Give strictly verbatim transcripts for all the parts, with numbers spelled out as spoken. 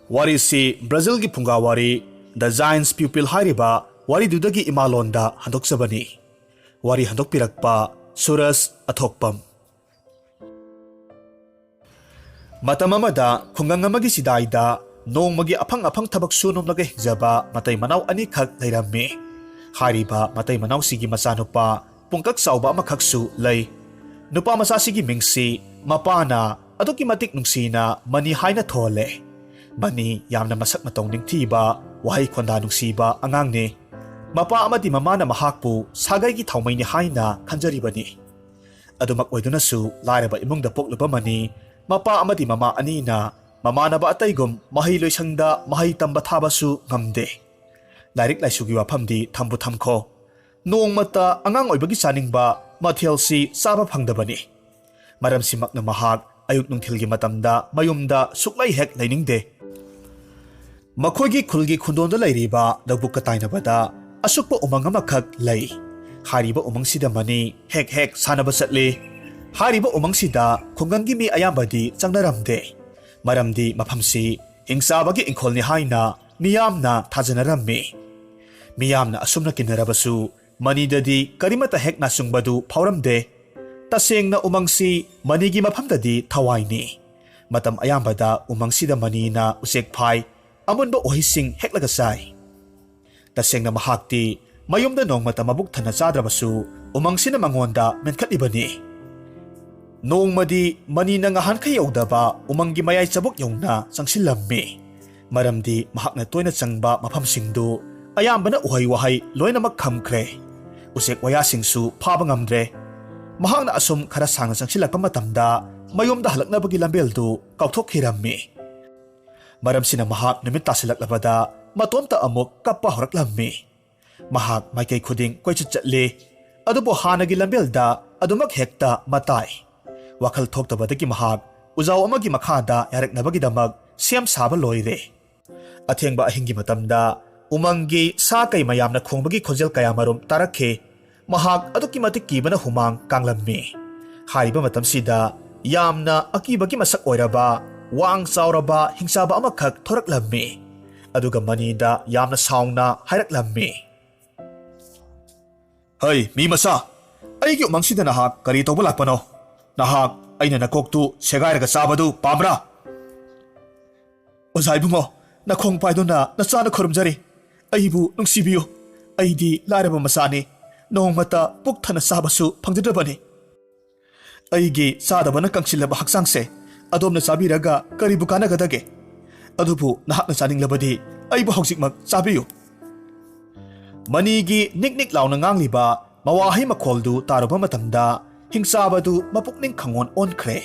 ꯋꯥꯔꯤꯁꯤ ꯕ꯭ꯔꯥꯖꯤꯜꯒꯤ ꯐꯨꯡꯒꯥꯋꯥꯔꯤ The Giant's Pupil ꯍꯥꯏꯔꯤꯕ ꯋꯥꯔꯤꯗꯨꯗꯒꯤ ꯏꯃꯥꯂꯣꯟꯗ ꯍꯟꯗꯣꯛꯆꯕꯅꯤ꯫ ꯋꯥꯔꯤ ꯍꯟꯗꯣꯛꯄꯤꯔꯛꯄ ꯁꯨꯔꯖ ꯑꯊꯣꯛꯄꯝ꯫ ꯃꯇꯝ ꯑꯃꯗ ꯈꯨꯡꯒꯪ ꯑꯃꯒꯤ ꯆꯤꯗꯥꯏꯗ ꯅꯣꯡꯃꯒꯤ ꯑꯐꯪ ꯑꯐꯪ ꯊꯕꯛ ꯁꯨ ꯅꯣꯝꯂꯒ ꯍꯤꯡꯖꯕ ꯃꯇꯩ ꯃꯅꯥꯎ ꯑꯅꯤꯈꯛ ꯂꯩꯔꯝꯃꯤ꯫ ꯍꯥꯏꯔꯤꯕ ꯃꯇꯩ ꯃꯅꯥꯎꯁꯤꯒꯤ ꯃꯆꯥꯅꯨꯄꯥ ꯄꯨꯡꯀꯛ ꯆꯥꯎꯕ ꯑꯃꯈꯛꯁꯨ ꯂꯩ꯫ ꯅꯨꯄꯥ ꯃꯆꯥꯁꯤꯒꯤ ꯃꯤꯡꯁꯤ ꯃꯄꯥꯅ ꯑꯗꯨꯛꯀꯤ ꯃꯇꯤꯛ ꯅꯨꯡꯁꯤꯅ ꯃꯅꯤ ꯍꯥꯏꯅ ꯊꯣꯜꯂꯦ꯫ ꯃꯅꯤ ꯌꯥꯝꯅ ꯃꯁꯛ ꯃꯇꯧ ꯅꯤꯡꯊꯤꯕ, ꯋꯥꯍꯩ ꯈꯣꯟꯗꯥ ꯅꯨꯡꯁꯤꯕ ꯑꯉꯥꯡꯅꯤ꯫ ꯃꯄꯥ ꯑꯃꯗꯤ ꯃꯃꯥꯅ ꯃꯍꯥꯛꯄꯨ ꯁꯥꯒꯩꯒꯤ ꯊꯥꯎꯃꯩꯅꯤ ꯍꯥꯏꯅ ꯈꯟꯖꯔꯤꯕꯅꯤ꯫ ꯑꯗꯨꯃꯛ ꯑꯣꯏꯗꯨꯅꯁꯨ ꯂꯥꯏꯔꯕ ꯏꯃꯨꯡꯗ ꯄꯣꯛꯂꯨꯕ ꯃꯅꯤ ꯃꯄꯥ ꯑꯃꯗꯤ ꯃꯃꯥ ꯑꯅꯤꯅ ꯃꯃꯥꯟꯅꯕ ꯑꯇꯩꯒꯨꯝ ꯃꯍꯩ ꯂꯣꯏꯁꯪꯗ ꯃꯍꯩ ꯇꯝꯕ ꯊꯥꯕꯁꯨ ꯉꯝꯗꯦ꯫ ꯂꯥꯏꯔꯤꯛ ꯂꯥꯏꯁꯨꯒꯤ ꯋꯥꯐꯝꯗꯤ ꯊꯝꯕꯨ ꯊꯝꯈꯣ, ꯅꯣꯡꯃꯇ ꯑꯉꯥꯡ ꯑꯣꯏꯕꯒꯤ ꯆꯥꯅꯤꯡꯕ ꯃꯊꯦꯜꯁꯤ ꯆꯥꯕ ꯐꯪꯗꯕꯅꯤ꯫ ꯃꯔꯝꯁꯤꯃꯛꯅ ꯃꯍꯥꯛ ꯑꯌꯨꯛ ꯅꯨꯡꯊꯤꯜꯒꯤ ꯃꯇꯝꯗ ꯃꯌꯨꯝꯗ ꯁꯨꯛꯂꯩ ꯍꯦꯛ ꯂꯩꯅꯤꯡꯗꯦ꯫ ꯃꯈꯣꯏꯒꯤ ꯈꯨꯜꯒꯤ ꯈꯨꯟꯗꯣꯟꯗ ꯂꯩꯔꯤꯕ ꯂꯧꯕꯨꯛꯀ ꯇꯥꯏꯅꯕꯗ ꯑꯁꯨꯛꯄ ꯎꯃꯪ ꯑꯃꯈꯛ ꯂꯩ꯫ ꯍꯥꯏꯔꯤꯕ ꯎꯃꯪꯁꯤꯗ ꯃꯅꯤ ꯍꯦꯛ ꯍꯦꯛ ꯁꯥꯟꯅꯕ ꯆꯠꯂꯤ꯫ ꯍꯥꯏꯔꯤꯕ ꯎꯃꯪꯁꯤꯗ ꯈꯨꯡꯒꯪꯒꯤ ꯃꯤ ꯑꯌꯥꯝꯕꯗꯤ ꯆꯪꯅꯔꯝꯗꯦ꯫ ꯃꯔꯝꯗꯤ ꯃꯐꯝꯁꯤ ꯍꯤꯡꯆꯥꯕꯒꯤ ꯏꯪꯈꯣꯜꯅꯤ ꯍꯥꯏꯅ ꯃꯤꯌꯥꯝꯅ ꯊꯥꯖꯅꯔꯝꯃꯤ꯫ ꯃꯤꯌꯥꯝꯅ ꯑꯁꯨꯝꯅ ꯀꯤꯟꯅꯔꯕꯁꯨ ꯃꯅꯤꯗꯗꯤ ꯀꯔꯤꯃꯠꯇ ꯍꯦꯛ ꯅꯥꯆꯨꯡꯕꯗꯨ ꯐꯥꯎꯔꯝꯗꯦ꯫ ꯇꯁꯦꯡꯅ ꯎꯃꯪꯁꯤ ꯃꯅꯤꯒꯤ ꯃꯐꯝꯗꯗꯤ ꯊꯋꯥꯏꯅꯤ꯫ ꯃꯇꯝ ꯑꯌꯥꯝꯕꯗ ꯎꯃꯪꯁꯤꯗ ꯃꯅꯤꯅ ꯎꯆꯦꯛ ꯐꯥꯏ, ꯑꯃꯨꯟꯕ ꯎꯍꯩꯁꯤꯡ ꯍꯦꯛꯂꯒ ꯆꯥꯏ꯫ ꯇꯁꯦꯡꯅ ꯃꯍꯥꯛꯇꯤ ꯃꯌꯨꯝꯗ ꯅꯣꯡꯃꯇ ꯃꯕꯨꯛ ꯊꯟꯅ ꯆꯥꯗ꯭ꯔꯕꯁꯨ ꯎꯃꯪꯁꯤꯅ ꯃꯉꯣꯟꯗ ꯃꯦꯟꯈꯠꯂꯤꯕꯅꯤ꯫ ꯅꯣꯡꯃꯗꯤ ꯃꯅꯤꯅ ꯉꯍꯥꯟꯈꯩ ꯌꯧꯗꯕ ꯎꯃꯪꯒꯤ ꯃꯌꯥꯏ ꯆꯕꯨꯛ ꯌꯧꯅ ꯆꯪꯁꯤꯜꯂꯝꯃꯤ꯫ ꯃꯔꯝꯗꯤ ꯃꯍꯥꯛꯅ ꯇꯣꯏꯅ ꯆꯪꯕ ꯃꯐꯝꯁꯤꯡꯗꯨ ꯑꯌꯥꯝꯕꯅ ꯎꯍꯩ ꯋꯥꯍꯩ ꯂꯣꯏꯅꯃꯛ ꯈꯝꯈ꯭ꯔꯦ꯫ ꯎꯆꯦꯛ ꯋꯥꯌꯥꯁꯤꯡꯁꯨ ꯐꯥꯕ ꯉꯝꯗ꯭ꯔꯦ꯫ ꯃꯍꯥꯛꯅ ꯑꯁꯨꯝ ꯈꯔ ꯁꯥꯡꯅ ꯆꯪꯁꯤꯜꯂꯛꯄ ꯃꯇꯝꯗ ꯃꯌꯨꯝꯗ ꯍꯜꯂꯛꯅꯕꯒꯤ ꯂꯝꯕꯦꯜꯗꯨ ꯀꯥꯎꯊꯣꯛꯈꯤꯔꯝꯃꯤ꯫ ꯃꯔꯝꯁꯤꯅ ꯃꯍꯥꯛ ꯅꯨꯃꯤꯠ ꯇꯥꯁꯤꯜꯂꯛꯂꯕꯗ ꯃꯇꯣꯝꯇ ꯑꯃꯨꯛ ꯀꯞꯄ ꯍꯧꯔꯛꯂꯝꯃꯤ꯫ ꯃꯍꯥꯛ ꯃꯥꯏꯀꯩ ꯈꯨꯗꯤꯡ ꯀꯣꯏꯆꯠ ꯆꯠꯂꯤ, ꯑꯗꯨꯕꯨ ꯍꯥꯟꯅꯒꯤ ꯂꯝꯕꯦꯜꯗ ꯑꯗꯨꯃꯛ ꯍꯦꯛꯇ ꯃꯇꯥꯏ꯫ ꯋꯥꯈꯜ ꯊꯣꯛꯇꯕꯗꯒꯤ ꯃꯍꯥꯛ ꯎꯖꯥꯎ ꯑꯃꯒꯤ ꯃꯈꯥꯗ ꯌꯥꯔꯛꯅꯕꯒꯤꯗꯃꯛ ꯁꯦꯝ ꯁꯥꯕ ꯂꯣꯏꯔꯦ꯫ ꯑꯊꯦꯡꯕ ꯑꯍꯤꯡꯒꯤ ꯃꯇꯝꯗ ꯎꯃꯪꯒꯤ ꯁꯥ ꯀꯩ ꯃꯌꯥꯝꯅ ꯈꯣꯡꯕꯒꯤ ꯈꯣꯟꯖꯦꯜ ꯀꯌꯥꯃꯔꯨꯝ ꯇꯥꯔꯛꯈꯤ꯫ ꯃꯍꯥꯛ ꯑꯗꯨꯛꯀꯤ ꯃꯇꯤꯛ ꯀꯤꯕꯅ ꯍꯨꯃꯥꯡ ꯀꯥꯡꯂꯝꯃꯤ꯫ ꯍꯥꯏꯔꯤꯕ ꯃꯇꯝꯁꯤꯗ ꯌꯥꯝꯅ ꯑꯀꯤꯕꯒꯤ ꯃꯁꯛ ꯑꯣꯏꯔꯕ ꯋꯥꯡ ꯆꯥꯎꯔꯕ ꯍꯤꯡꯆꯥꯕ ꯑꯃꯈꯛ ꯊꯣꯔꯛꯂꯝꯃꯤ꯫ ꯑꯗꯨꯒ ꯃꯅꯤꯗ ꯌꯥꯝꯅ ꯁꯥꯎꯅ ꯍꯥꯏꯔꯛꯂꯝꯃꯤ, "ꯍꯩ, ꯃꯤ ꯃꯆꯥ, ꯑꯩꯒꯤ ꯎꯃꯪꯁꯤꯗ ꯅꯍꯥꯛ ꯀꯔꯤ ꯇꯧꯕ ꯂꯥꯛꯄꯅꯣ? ꯅꯍꯥꯛ ꯑꯩꯅ ꯅꯀꯣꯛꯇꯨ ꯁꯦꯒꯥꯏꯔꯒ ꯆꯥꯕꯗꯨ ꯄꯥꯝꯕ꯭ꯔꯥ?" "ꯑꯣꯖꯥ ꯏꯕꯨꯡꯉꯣ, ꯅꯈꯣꯡ ꯄꯥꯏꯗꯨꯅ ꯅꯆꯥꯅ ꯈꯨꯔꯨꯝꯖꯔꯤ꯫ ꯑꯩꯕꯨ ꯅꯨꯡꯁꯤꯕꯤꯌꯨ꯫ ꯑꯩꯗꯤ ꯂꯥꯏꯔꯕ ꯃꯆꯥꯅꯤ꯫ ꯅꯣꯡꯃꯇ ꯄꯨꯛ ꯊꯟꯅ ꯆꯥꯕꯁꯨ ꯐꯪꯖꯗ꯭ꯔꯕꯅꯤ꯫ ꯑꯩꯒꯤ ꯆꯥꯗꯕꯅ ꯀꯪꯁꯤꯜꯂꯕ ꯍꯛꯆꯥꯡꯁꯦ ꯑꯗꯣꯝꯅ ꯆꯥꯕꯤꯔꯒ ꯀꯔꯤꯕꯨ ꯀꯥꯟꯅꯒꯗꯒꯦ? ꯑꯗꯨꯕꯨ ꯅꯍꯥꯛꯅ ꯆꯥꯅꯤꯡꯂꯕꯗꯤ ꯑꯩꯕꯨ ꯍꯧꯖꯤꯛꯃꯛ ꯆꯥꯕꯤꯌꯨ꯫" ꯃꯅꯤꯒꯤ ꯅꯤꯛ ꯅꯤꯛ ꯂꯥꯎꯅ ꯉꯥꯡꯂꯤꯕ ꯃꯋꯥꯍꯩ ꯃꯈꯣꯜꯗꯨ ꯇꯥꯔꯨꯕ ꯃꯇꯝꯗ ꯍꯤꯡꯆꯥꯕꯗꯨ ꯃꯄꯨꯛꯅꯤꯡ ꯈꯪꯑꯣꯟ ꯑꯣꯟꯈ꯭ꯔꯦ꯫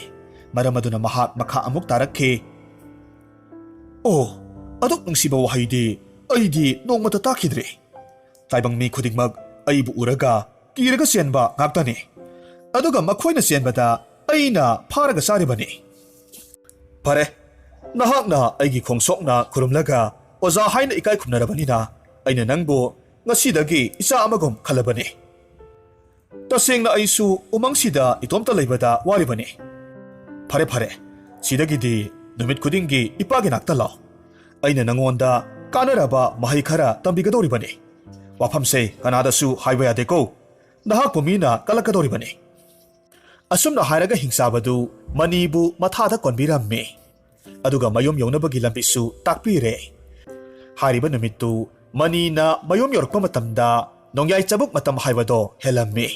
ꯃꯔꯝ ꯑꯗꯨꯅ ꯃꯍꯥꯛ ꯃꯈꯥ ꯑꯃꯨꯛ ꯇꯥꯔꯛꯈꯤ, "ꯑꯣ, ꯑꯗꯨꯛ ꯅꯨꯡꯁꯤꯕ ꯋꯥꯍꯩꯗꯤ ꯑꯩꯗꯤ ꯅꯣꯡꯃꯇ ꯇꯥꯈꯤꯗ꯭ꯔꯤ꯫ ꯇꯥꯏꯕꯪ ꯃꯤ ꯈꯨꯗꯤꯡꯃꯛ ꯑꯩꯕꯨ ꯎꯔꯒ ꯀꯤꯔꯒ ꯆꯦꯟꯕ ꯉꯥꯛꯇꯅꯤ꯫ ꯑꯗꯨꯒ ꯃꯈꯣꯏꯅ ꯆꯦꯟꯕꯗ ꯑꯩꯅ ꯐꯥꯔꯒ ꯆꯥꯔꯤꯕꯅꯤ꯫ ꯐꯔꯦ, ꯅꯍꯥꯛꯅ ꯑꯩꯒꯤ ꯈꯣꯡꯁꯣꯛꯅ ꯈꯨꯔꯨꯝꯂꯒ ꯑꯣꯖꯥ ꯍꯥꯏꯅ ꯏꯀꯥꯏ ꯈꯨꯝꯅꯔꯕꯅꯤꯅ ꯑꯩꯅ ꯅꯪꯕꯨ ꯉꯁꯤꯗꯒꯤ ꯏꯆꯥ ꯑꯃꯒꯨꯝ ꯈꯜꯂꯕꯅꯤ꯫ ꯇꯁꯦꯡꯅ ꯑꯩꯁꯨ ꯎꯃꯪꯁꯤꯗ ꯏꯇꯣꯝꯇ ꯂꯩꯕꯗ ꯋꯥꯔꯤꯕꯅꯤ꯫ ꯐꯔꯦ, ꯐꯔꯦ, ꯁꯤꯗꯒꯤꯗꯤ ꯅꯨꯃꯤꯠ ꯈꯨꯗꯤꯡꯒꯤ ꯏꯄꯥꯒꯤ ꯅꯥꯛꯇ ꯂꯥꯛꯑꯣ꯫ ꯑꯩꯅ ꯅꯉꯣꯟꯗ ꯀꯥꯟꯅꯔꯕ ꯃꯍꯩ ꯈꯔ ꯇꯝꯕꯤꯒꯗꯧꯔꯤꯕꯅꯤ꯫ ꯋꯥꯐꯝꯁꯦ ꯀꯅꯥꯗꯁꯨ ꯍꯥꯏꯕ ꯌꯥꯗꯦꯀꯣ꯫ ꯅꯍꯥꯛꯄꯨ ꯃꯤꯅ ꯀꯜꯂꯛꯀꯗꯧꯔꯤꯕꯅꯤ꯫" ꯑꯁꯨꯝꯅ ꯍꯥꯏꯔꯒ ꯍꯤꯡꯆꯥꯕꯗꯨ ꯃꯅꯤꯕꯨ ꯃꯊꯥꯗ ꯀꯣꯟꯕꯤꯔꯝꯃꯤ꯫ ꯑꯗꯨꯒ ꯃꯌꯨꯝ ꯌꯧꯅꯕꯒꯤ ꯂꯝꯕꯤꯁꯨ ꯇꯥꯛꯄꯤꯔꯦ꯫ ꯍꯥꯏꯔꯤꯕ ꯅꯨꯃꯤꯠꯇꯨ ꯃꯅꯤꯅ ꯃꯌꯨꯝ ꯌꯧꯔꯛꯄ ꯃꯇꯝꯗ ꯅꯣꯡꯌꯥꯏ ꯆꯕꯨꯛ ꯃꯇꯝ ꯍꯥꯏꯕꯗꯣ ꯍꯦꯜꯂꯝꯃꯤ꯫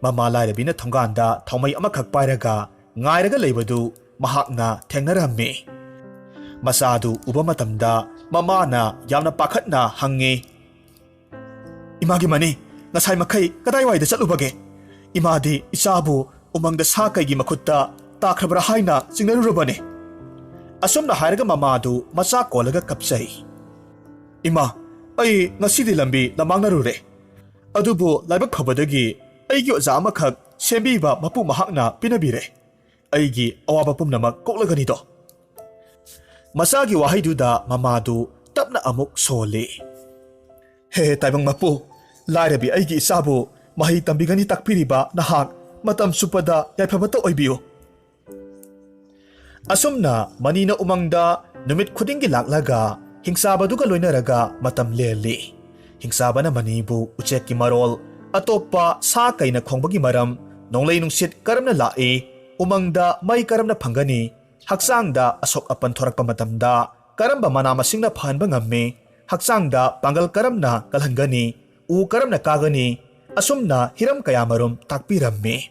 ꯃꯃꯥ ꯂꯥꯏꯔꯕꯤꯅ ꯊꯣꯡꯒꯥꯟꯗ ꯊꯥꯎꯃꯩ ꯑꯃꯈꯛ ꯄꯥꯏꯔꯒ ꯉꯥꯏꯔꯒ ꯂꯩꯕꯗꯨ ꯃꯍꯥꯛꯅ ꯊꯦꯡꯅꯔꯝꯃꯤ꯫ ꯃꯆꯥꯗꯨ ꯎꯕ ꯃꯇꯝꯗ ꯃꯃꯥꯅ ꯌꯥꯝꯅ ꯄꯥꯈꯠꯅ ꯍꯪꯉꯤ, "ꯏꯃꯥꯒꯤ ꯃꯅꯤ, ꯉꯁꯥꯏ ꯃꯈꯩ ꯀꯗꯥꯏꯋꯥꯏꯗ ꯆꯠꯂꯨꯕꯒꯦ? ꯏꯃꯥꯗꯤ ꯏꯆꯥꯕꯨ ꯎꯃꯪꯗ ꯁꯥ ꯀꯩꯒꯤ ꯃꯈꯨꯠꯇ ꯇꯥꯈ꯭ꯔꯕ꯭ꯔꯥ ꯍꯥꯏꯅ ꯆꯤꯡꯅꯔꯨꯔꯕꯅꯤ꯫" ꯑꯁꯨꯝꯅ ꯍꯥꯏꯔꯒ ꯃꯃꯥꯗꯨ ꯃꯆꯥ ꯀꯣꯜꯂꯒ ꯀꯞꯆꯩ꯫ "ꯏꯃꯥ, ꯑꯩ ꯉꯁꯤꯗꯤ ꯂꯝꯕꯤ ꯂꯃꯥꯡꯅꯔꯨꯔꯦ꯫ ꯑꯗꯨꯕꯨ ꯂꯥꯏꯕꯛ ꯐꯕꯗꯒꯤ ꯑꯩꯒꯤ ꯑꯣꯖꯥ ꯑꯃꯈꯛ ꯁꯦꯝꯕꯤꯕ ꯃꯄꯨ ꯃꯍꯥꯛꯅ ꯄꯤꯅꯕꯤꯔꯦ꯫ ꯑꯩꯒꯤ ꯑꯋꯥꯕ ꯄꯨꯝꯅꯃꯛ ꯀꯣꯛꯂꯒꯅꯤꯗꯣ꯫" ꯃꯆꯥꯒꯤ ꯋꯥꯍꯩꯗꯨꯗ ꯃꯃꯥꯗꯨ ꯇꯞꯅ ꯑꯃꯨꯛ ꯁꯣꯜꯂꯤ꯫ "ꯍꯦ ꯇꯥꯏꯕꯪ ꯃꯄꯨ, ꯂꯥꯏꯔꯕꯤ ꯑꯩꯒꯤ ꯏꯆꯥꯕꯨ ꯃꯍꯩ ꯇꯝꯕꯤꯒꯅꯤ ꯇꯥꯛꯄꯤꯔꯤꯕ ꯅꯍꯥꯛ ꯃꯇꯝ ꯆꯨꯞꯄꯗ ꯌꯥꯏꯐꯕꯇ ꯑꯣꯏꯕꯤꯌꯨ꯫" ꯑꯁꯨꯝꯅ ꯃꯅꯤꯅ ꯎꯃꯪꯗ ꯅꯨꯃꯤꯠ ꯈꯨꯗꯤꯡꯒꯤ ꯂꯥꯛꯂꯒ ꯍꯤꯡꯆꯥꯕꯗꯨꯒ ꯂꯣꯏꯅꯔꯒ ꯃꯇꯝ ꯂꯦꯜꯂꯤ꯫ ꯍꯤꯡꯆꯥꯕꯅ ꯃꯅꯤꯕꯨ ꯎꯆꯦꯛꯀꯤ ꯃꯔꯣꯜ, ꯑꯇꯣꯞꯄ ꯁꯥ ꯀꯩꯅ ꯈꯣꯡꯕꯒꯤ ꯃꯔꯝ, ꯅꯣꯡꯂꯩ ꯅꯨꯡꯁꯤꯠ ꯀꯔꯝꯅ ꯂꯥꯛꯏ, ꯎꯃꯪꯗ ꯃꯩ ꯀꯔꯝꯅ ꯐꯪꯒꯅꯤ, ꯍꯛꯆꯥꯡꯗ ꯑꯁꯣꯛ ꯑꯄꯟ ꯊꯣꯔꯛꯄ ꯃꯇꯝꯗ ꯀꯔꯝꯕ ꯃꯅꯥ ꯃꯁꯤꯡꯅ ꯐꯍꯟꯕ ꯉꯝꯃꯤ, ꯍꯛꯆꯥꯡꯗ ꯄꯥꯡꯒꯜ ꯀꯔꯝꯅ ꯀꯜꯍꯟꯒꯅꯤ, ꯎ ꯀꯔꯝꯅ ꯀꯥꯒꯅꯤ, ꯑꯁꯨꯝꯅ ꯍꯤꯔꯝ ꯀꯌꯥꯃꯔꯨꯝ ꯇꯥꯛꯄꯤꯔꯝꯃꯤ꯫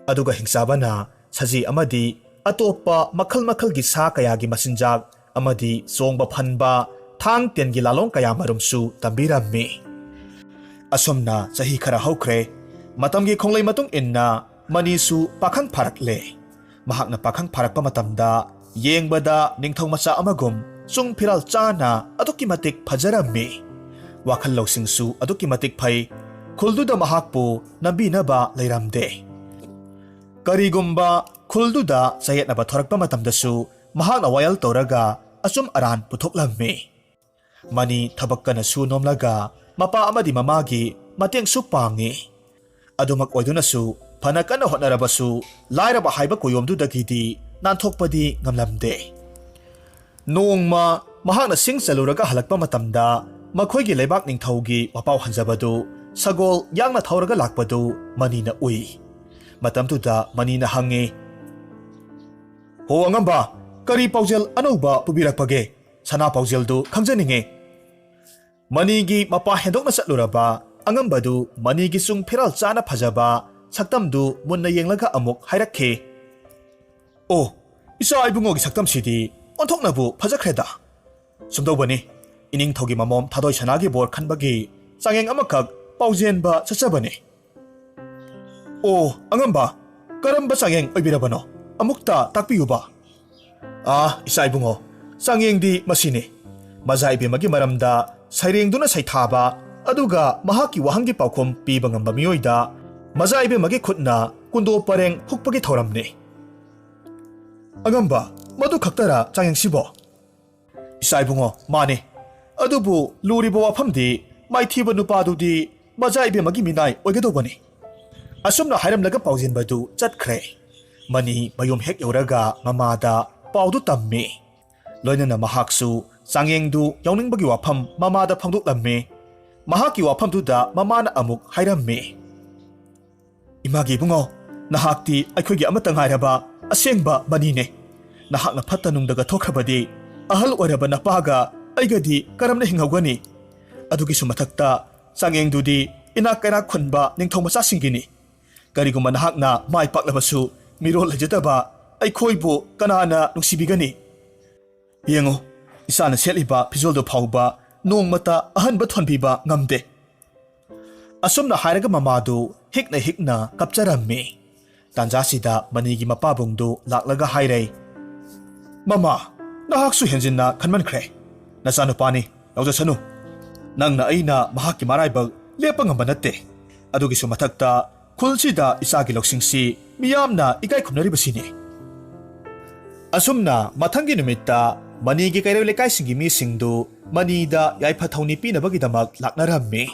ꯑꯗꯨꯒ ꯍꯤꯡꯆꯥꯕꯅ ꯁꯖꯤ ꯑꯃꯗꯤ ꯑꯇꯣꯞꯄ ꯃꯈꯜ ꯃꯈꯜꯒꯤ ꯁꯥ ꯀꯌꯥꯒꯤ ꯃꯆꯤꯟꯖꯥꯛ ꯑꯃꯗꯤ ꯆꯣꯡꯕ ꯐꯟꯕ, ꯊꯥꯡ ꯇꯦꯟꯒꯤ ꯂꯥꯂꯣꯡ ꯀꯌꯥꯃꯔꯨꯝꯁꯨ ꯇꯝꯕꯤꯔꯝꯃꯤ꯫ ꯑꯁꯨꯝꯅ ꯆꯍꯤ ꯈꯔ ꯍꯧꯈ꯭ꯔꯦ꯫ ꯃꯇꯝꯒꯤ ꯈꯣꯡꯂꯩ ꯃꯇꯨꯡ ꯏꯟꯅ ꯃꯅꯤꯁꯨ ꯄꯥꯈꯪ ꯐꯥꯔꯛꯂꯦ꯫ ꯃꯍꯥꯛꯅ ꯄꯥꯈꯪ ꯐꯥꯔꯛꯄ ꯃꯇꯝꯗ ꯌꯦꯡꯕꯗ ꯅꯤꯡꯊꯧ ꯃꯆꯥ ꯑꯃꯒꯨꯝ ꯆꯨꯡ ꯐꯤꯔꯥꯜ ꯆꯥꯅ ꯑꯗꯨꯛꯀꯤ ꯃꯇꯤꯛ ꯐꯖꯔꯝꯃꯤ꯫ ꯋꯥꯈꯜ ꯂꯧꯁꯤꯡꯁꯨ ꯑꯗꯨꯛꯀꯤ ꯃꯇꯤꯛ ꯐꯩ꯫ ꯈꯨꯜꯗꯨꯗ ꯃꯍꯥꯛꯄꯨ ꯅꯝꯕꯤꯅꯕ ꯂꯩꯔꯝꯗꯦ꯫ ꯀꯔꯤꯒꯨꯝꯕ ꯈꯨꯜꯗꯨꯗ ꯆꯌꯦꯠꯅꯕ ꯊꯣꯔꯛꯄ ꯃꯇꯝꯗꯁꯨ ꯃꯍꯥꯛꯅ ꯋꯥꯌꯦꯜ ꯇꯧꯔꯒ ꯑꯆꯨꯝ ꯑꯔꯥꯟ ꯄꯨꯊꯣꯛꯂꯝꯃꯤ꯫ ꯃꯅꯤ ꯊꯕꯛ ꯀꯟꯅ ꯁꯨ ꯅꯣꯝꯂꯒ ꯃꯄꯥ ꯑꯃꯗꯤ ꯃꯃꯥꯒꯤ ꯃꯇꯦꯡꯁꯨ ꯄꯥꯡꯉꯤ꯫ ꯑꯗꯨꯃꯛ ꯑꯣꯏꯗꯨꯅꯁꯨ ꯐꯅ ꯀꯟꯅ ꯍꯣꯠꯅꯔꯕꯁꯨ ꯂꯥꯏꯔꯕ ꯍꯥꯏꯕ ꯀꯣꯌꯣꯝꯗꯨꯗꯒꯤꯗꯤ ꯅꯥꯟꯊꯣꯛꯄꯗꯤ ꯉꯝꯂꯝꯗꯦ꯫ ꯅꯣꯡꯃ ꯃꯍꯥꯛꯅ ꯁꯤꯡ ꯆꯜꯂꯨꯔꯒ ꯍꯜꯂꯛꯄ ꯃꯇꯝꯗ ꯃꯈꯣꯏꯒꯤ ꯂꯩꯕꯥꯛ ꯅꯤꯡꯊꯧꯒꯤ ꯋꯥꯄꯥꯎ ꯍꯟꯖꯕꯗꯨ ꯁꯒꯣꯜ ꯌꯥꯡꯅ ꯊꯧꯔꯒ ꯂꯥꯛꯄꯗꯨ ꯃꯅꯤꯅ ꯎꯏ꯫ ꯃꯇꯝꯗꯨꯗ ꯃꯅꯤꯅ ꯍꯪꯉꯤ, "ꯍꯣ ꯑꯉꯝꯕ, ꯀꯔꯤ ꯄꯥꯎꯖꯦꯜ ꯑꯅꯧꯕ ꯄꯨꯕꯤꯔꯛꯄꯒꯦ? ꯁꯅꯥ ꯄꯥꯎꯖꯦꯜꯗꯨ ꯈꯪꯖꯅꯤꯡꯉꯤ꯫" ꯃꯅꯤꯒꯤ ꯃꯄꯥ ꯍꯦꯟꯗꯣꯛꯅ ꯆꯠꯂꯨꯔꯕ ꯑꯉꯝꯕꯗꯨ ꯃꯅꯤꯒꯤ ꯆꯨꯡ ꯐꯤꯔꯥꯜ ꯆꯥꯅ ꯐꯖꯕ ꯁꯛꯇꯝꯗꯨ ꯃꯨꯟꯅ ꯌꯦꯡꯂꯒ ꯑꯃꯨꯛ ꯍꯥꯏꯔꯛꯈꯤ, "ꯑꯣ, ꯏꯆꯥ ꯏꯕꯨꯡꯉꯣꯒꯤ ꯁꯛꯇꯝꯁꯤꯗꯤ ꯑꯣꯟꯊꯣꯛꯅꯕꯨ ꯐꯖꯈ꯭ꯔꯦꯗ꯫ ꯁꯨꯝꯗꯧꯕꯅꯤ, ꯏꯅꯤꯡꯊꯧꯒꯤ ꯃꯃꯣꯝ ꯊꯥꯗꯣꯏ ꯁꯅꯥꯒꯤ ꯕꯣꯔ ꯈꯟꯕꯒꯤ ꯆꯥꯡꯌꯦꯡ ꯑꯃꯈꯛ ꯄꯥꯎꯖꯦꯟꯕ ꯆꯠꯆꯕꯅꯤ꯫" "ꯑꯣ, ꯑꯉꯝꯕ, ꯀꯔꯝꯕ ꯆꯥꯡꯌꯦꯡ ꯑꯣꯏꯕꯤꯔꯕꯅꯣ? ꯑꯃꯨꯛꯇ ꯇꯥꯛꯄꯤꯌꯨꯕ꯫" "ꯑꯥ, ꯏꯆꯥ ꯏꯕꯨꯡꯉꯣ, ꯆꯥꯡꯌꯦꯡꯗꯤ ꯃꯁꯤꯅꯤ꯫ ꯃꯖꯥ ꯏꯕꯦꯝꯃꯒꯤ ꯃꯔꯝꯗ ꯁꯩꯔꯦꯡꯗꯨꯅ ꯁꯩꯊꯥꯕ, ꯑꯗꯨꯒ ꯃꯍꯥꯛꯀꯤ ꯋꯥꯍꯪꯒꯤ ꯄꯥꯎꯈꯨꯝ ꯄꯤꯕ ꯉꯝꯕ ꯃꯤꯑꯣꯏꯗ ꯃꯖꯥ ꯏꯕꯦꯝꯃꯒꯤ ꯈꯨꯠꯅ ꯀꯨꯟꯗꯣ ꯄꯔꯦꯡ ꯍꯨꯛꯄꯒꯤ ꯊꯧꯔꯝꯅꯤ꯫" "ꯑꯉꯝꯕ, ꯃꯗꯨ ꯈꯛꯇꯔ ꯆꯥꯡꯌꯦꯡꯁꯤꯕꯣ?" "ꯏꯆꯥ ꯏꯕꯨꯡꯉꯣ, ꯃꯥꯅꯤ꯫ ꯑꯗꯨꯕꯨ ꯂꯨꯔꯤꯕ ꯋꯥꯐꯝꯗꯤ ꯃꯥꯏꯊꯤꯕ ꯅꯨꯄꯥꯗꯨꯗꯤ ꯃꯖꯥ ꯏꯕꯦꯝꯃꯒꯤ ꯃꯤꯅꯥꯏ ꯑꯣꯏꯒꯗꯧꯕꯅꯤ꯫" ꯑꯁꯨꯝꯅ ꯍꯥꯏꯔꯝꯂꯒ ꯄꯥꯎꯖꯦꯟꯕꯗꯨ ꯆꯠꯈ꯭ꯔꯦ꯫ ꯃꯅꯤ ꯃꯌꯨꯝ ꯍꯦꯛ ꯌꯧꯔꯒ ꯃꯃꯥꯗ ꯄꯥꯎꯗꯨ ꯇꯝꯃꯤ꯫ ꯂꯣꯏꯅꯅ ꯃꯍꯥꯛꯁꯨ ꯆꯥꯡꯌꯦꯡꯗꯨ ꯌꯥꯎꯅꯤꯡꯕꯒꯤ ꯋꯥꯐꯝ ꯃꯃꯥꯗ ꯐꯣꯡꯗꯣꯛꯂꯝꯃꯤ꯫ ꯃꯍꯥꯛꯀꯤ ꯋꯥꯐꯝꯗꯨꯗ ꯃꯃꯥꯅ ꯑꯃꯨꯛ ꯍꯥꯏꯔꯝꯃꯤ, "ꯏꯃꯥꯒꯤ ꯏꯕꯨꯡꯉꯣ, ꯅꯍꯥꯛꯇꯤ ꯑꯩꯈꯣꯏꯒꯤ ꯑꯃꯠꯇ ꯉꯥꯏꯔꯕ ꯑꯁꯦꯡꯕ ꯃꯅꯤꯅꯦ꯫ ꯅꯍꯥꯛꯅ ꯐꯠꯇ ꯅꯨꯡꯗꯒ ꯊꯣꯛꯈ꯭ꯔꯕꯗꯤ ꯑꯍꯜ ꯑꯣꯏꯔꯕ ꯅꯄꯥꯒ ꯑꯩꯒꯗꯤ ꯀꯔꯝꯅ ꯍꯤꯡꯍꯧꯒꯅꯤ? ꯑꯗꯨꯒꯤꯁꯨ ꯃꯊꯛꯇ ꯆꯥꯡꯌꯦꯡꯗꯨꯗꯤ ꯏꯅꯥꯛ ꯀꯩꯔꯥꯛ ꯈꯨꯟꯕ ꯅꯤꯡꯊꯧ ꯃꯆꯥꯁꯤꯡꯒꯤꯅꯤ꯫ ꯀꯔꯤꯒꯨꯝꯕ ꯅꯍꯥꯛꯅ ꯃꯥꯏ ꯄꯥꯛꯂꯕꯁꯨ ꯃꯤꯔꯣꯜ ꯂꯩꯖꯗꯕ ꯑꯩꯈꯣꯏꯕꯨ ꯀꯅꯥꯅ ꯅꯨꯡꯁꯤꯕꯤꯒꯅꯤ? ꯌꯦꯡꯉꯨ, ꯏꯆꯥꯅ ꯁꯦꯠꯂꯤꯕ ꯐꯤꯖꯣꯜꯗꯨ ꯐꯥꯎꯕ ꯅꯣꯡꯃꯇ ꯑꯍꯟꯕ ꯊꯣꯟꯕꯤꯕ ꯉꯝꯗꯦ꯫" ꯑꯁꯨꯝꯅ ꯍꯥꯏꯔꯒ ꯃꯃꯥꯗꯨ ꯍꯤꯛꯅ ꯍꯤꯛꯅ ꯀꯞꯆꯔꯝꯃꯤ꯫ ꯇꯥꯟꯖꯥꯁꯤꯗ ꯃꯅꯤꯒꯤ ꯃꯄꯥꯕꯨꯡꯗꯨ ꯂꯥꯛꯂꯒ ꯍꯥꯏꯔꯦ, "ꯃꯃꯥ, ꯅꯍꯥꯛꯁꯨ ꯍꯦꯟꯖꯤꯟꯅ ꯈꯟꯃꯟꯈ꯭ꯔꯦ꯫ ꯅꯆꯥꯅꯨꯄꯥꯅꯤ, ꯂꯧꯖꯁꯅꯨ꯫ ꯅꯪꯅ ꯑꯩꯅ ꯃꯍꯥꯛꯀꯤ ꯃꯔꯥꯏꯕꯛ ꯂꯦꯞꯄ ꯉꯝꯕ ꯅꯠꯇꯦ꯫ ꯑꯗꯨꯒꯤꯁꯨ ꯃꯊꯛꯇ ꯈꯨꯜꯁꯤꯗ ꯏꯆꯥꯒꯤ ꯂꯧꯁꯤꯡꯁꯤ ꯃꯤꯌꯥꯝꯅ ꯏꯀꯥꯏ ꯈꯨꯝꯅꯔꯤꯕꯁꯤꯅꯤ꯫" ꯑꯁꯨꯝꯅ ꯃꯊꯪꯒꯤ ꯅꯨꯃꯤꯠꯇ ꯃꯅꯤꯒꯤ ꯀꯩꯔꯣꯏ ꯂꯩꯀꯥꯏꯁꯤꯡꯒꯤ ꯃꯤꯁꯤꯡꯗꯨ ꯃꯅꯤꯗ ꯌꯥꯏꯐ ꯊꯧꯅꯤ ꯄꯤꯅꯕꯒꯤꯗꯃꯛ ꯂꯥꯛꯅꯔꯝꯃꯤ꯫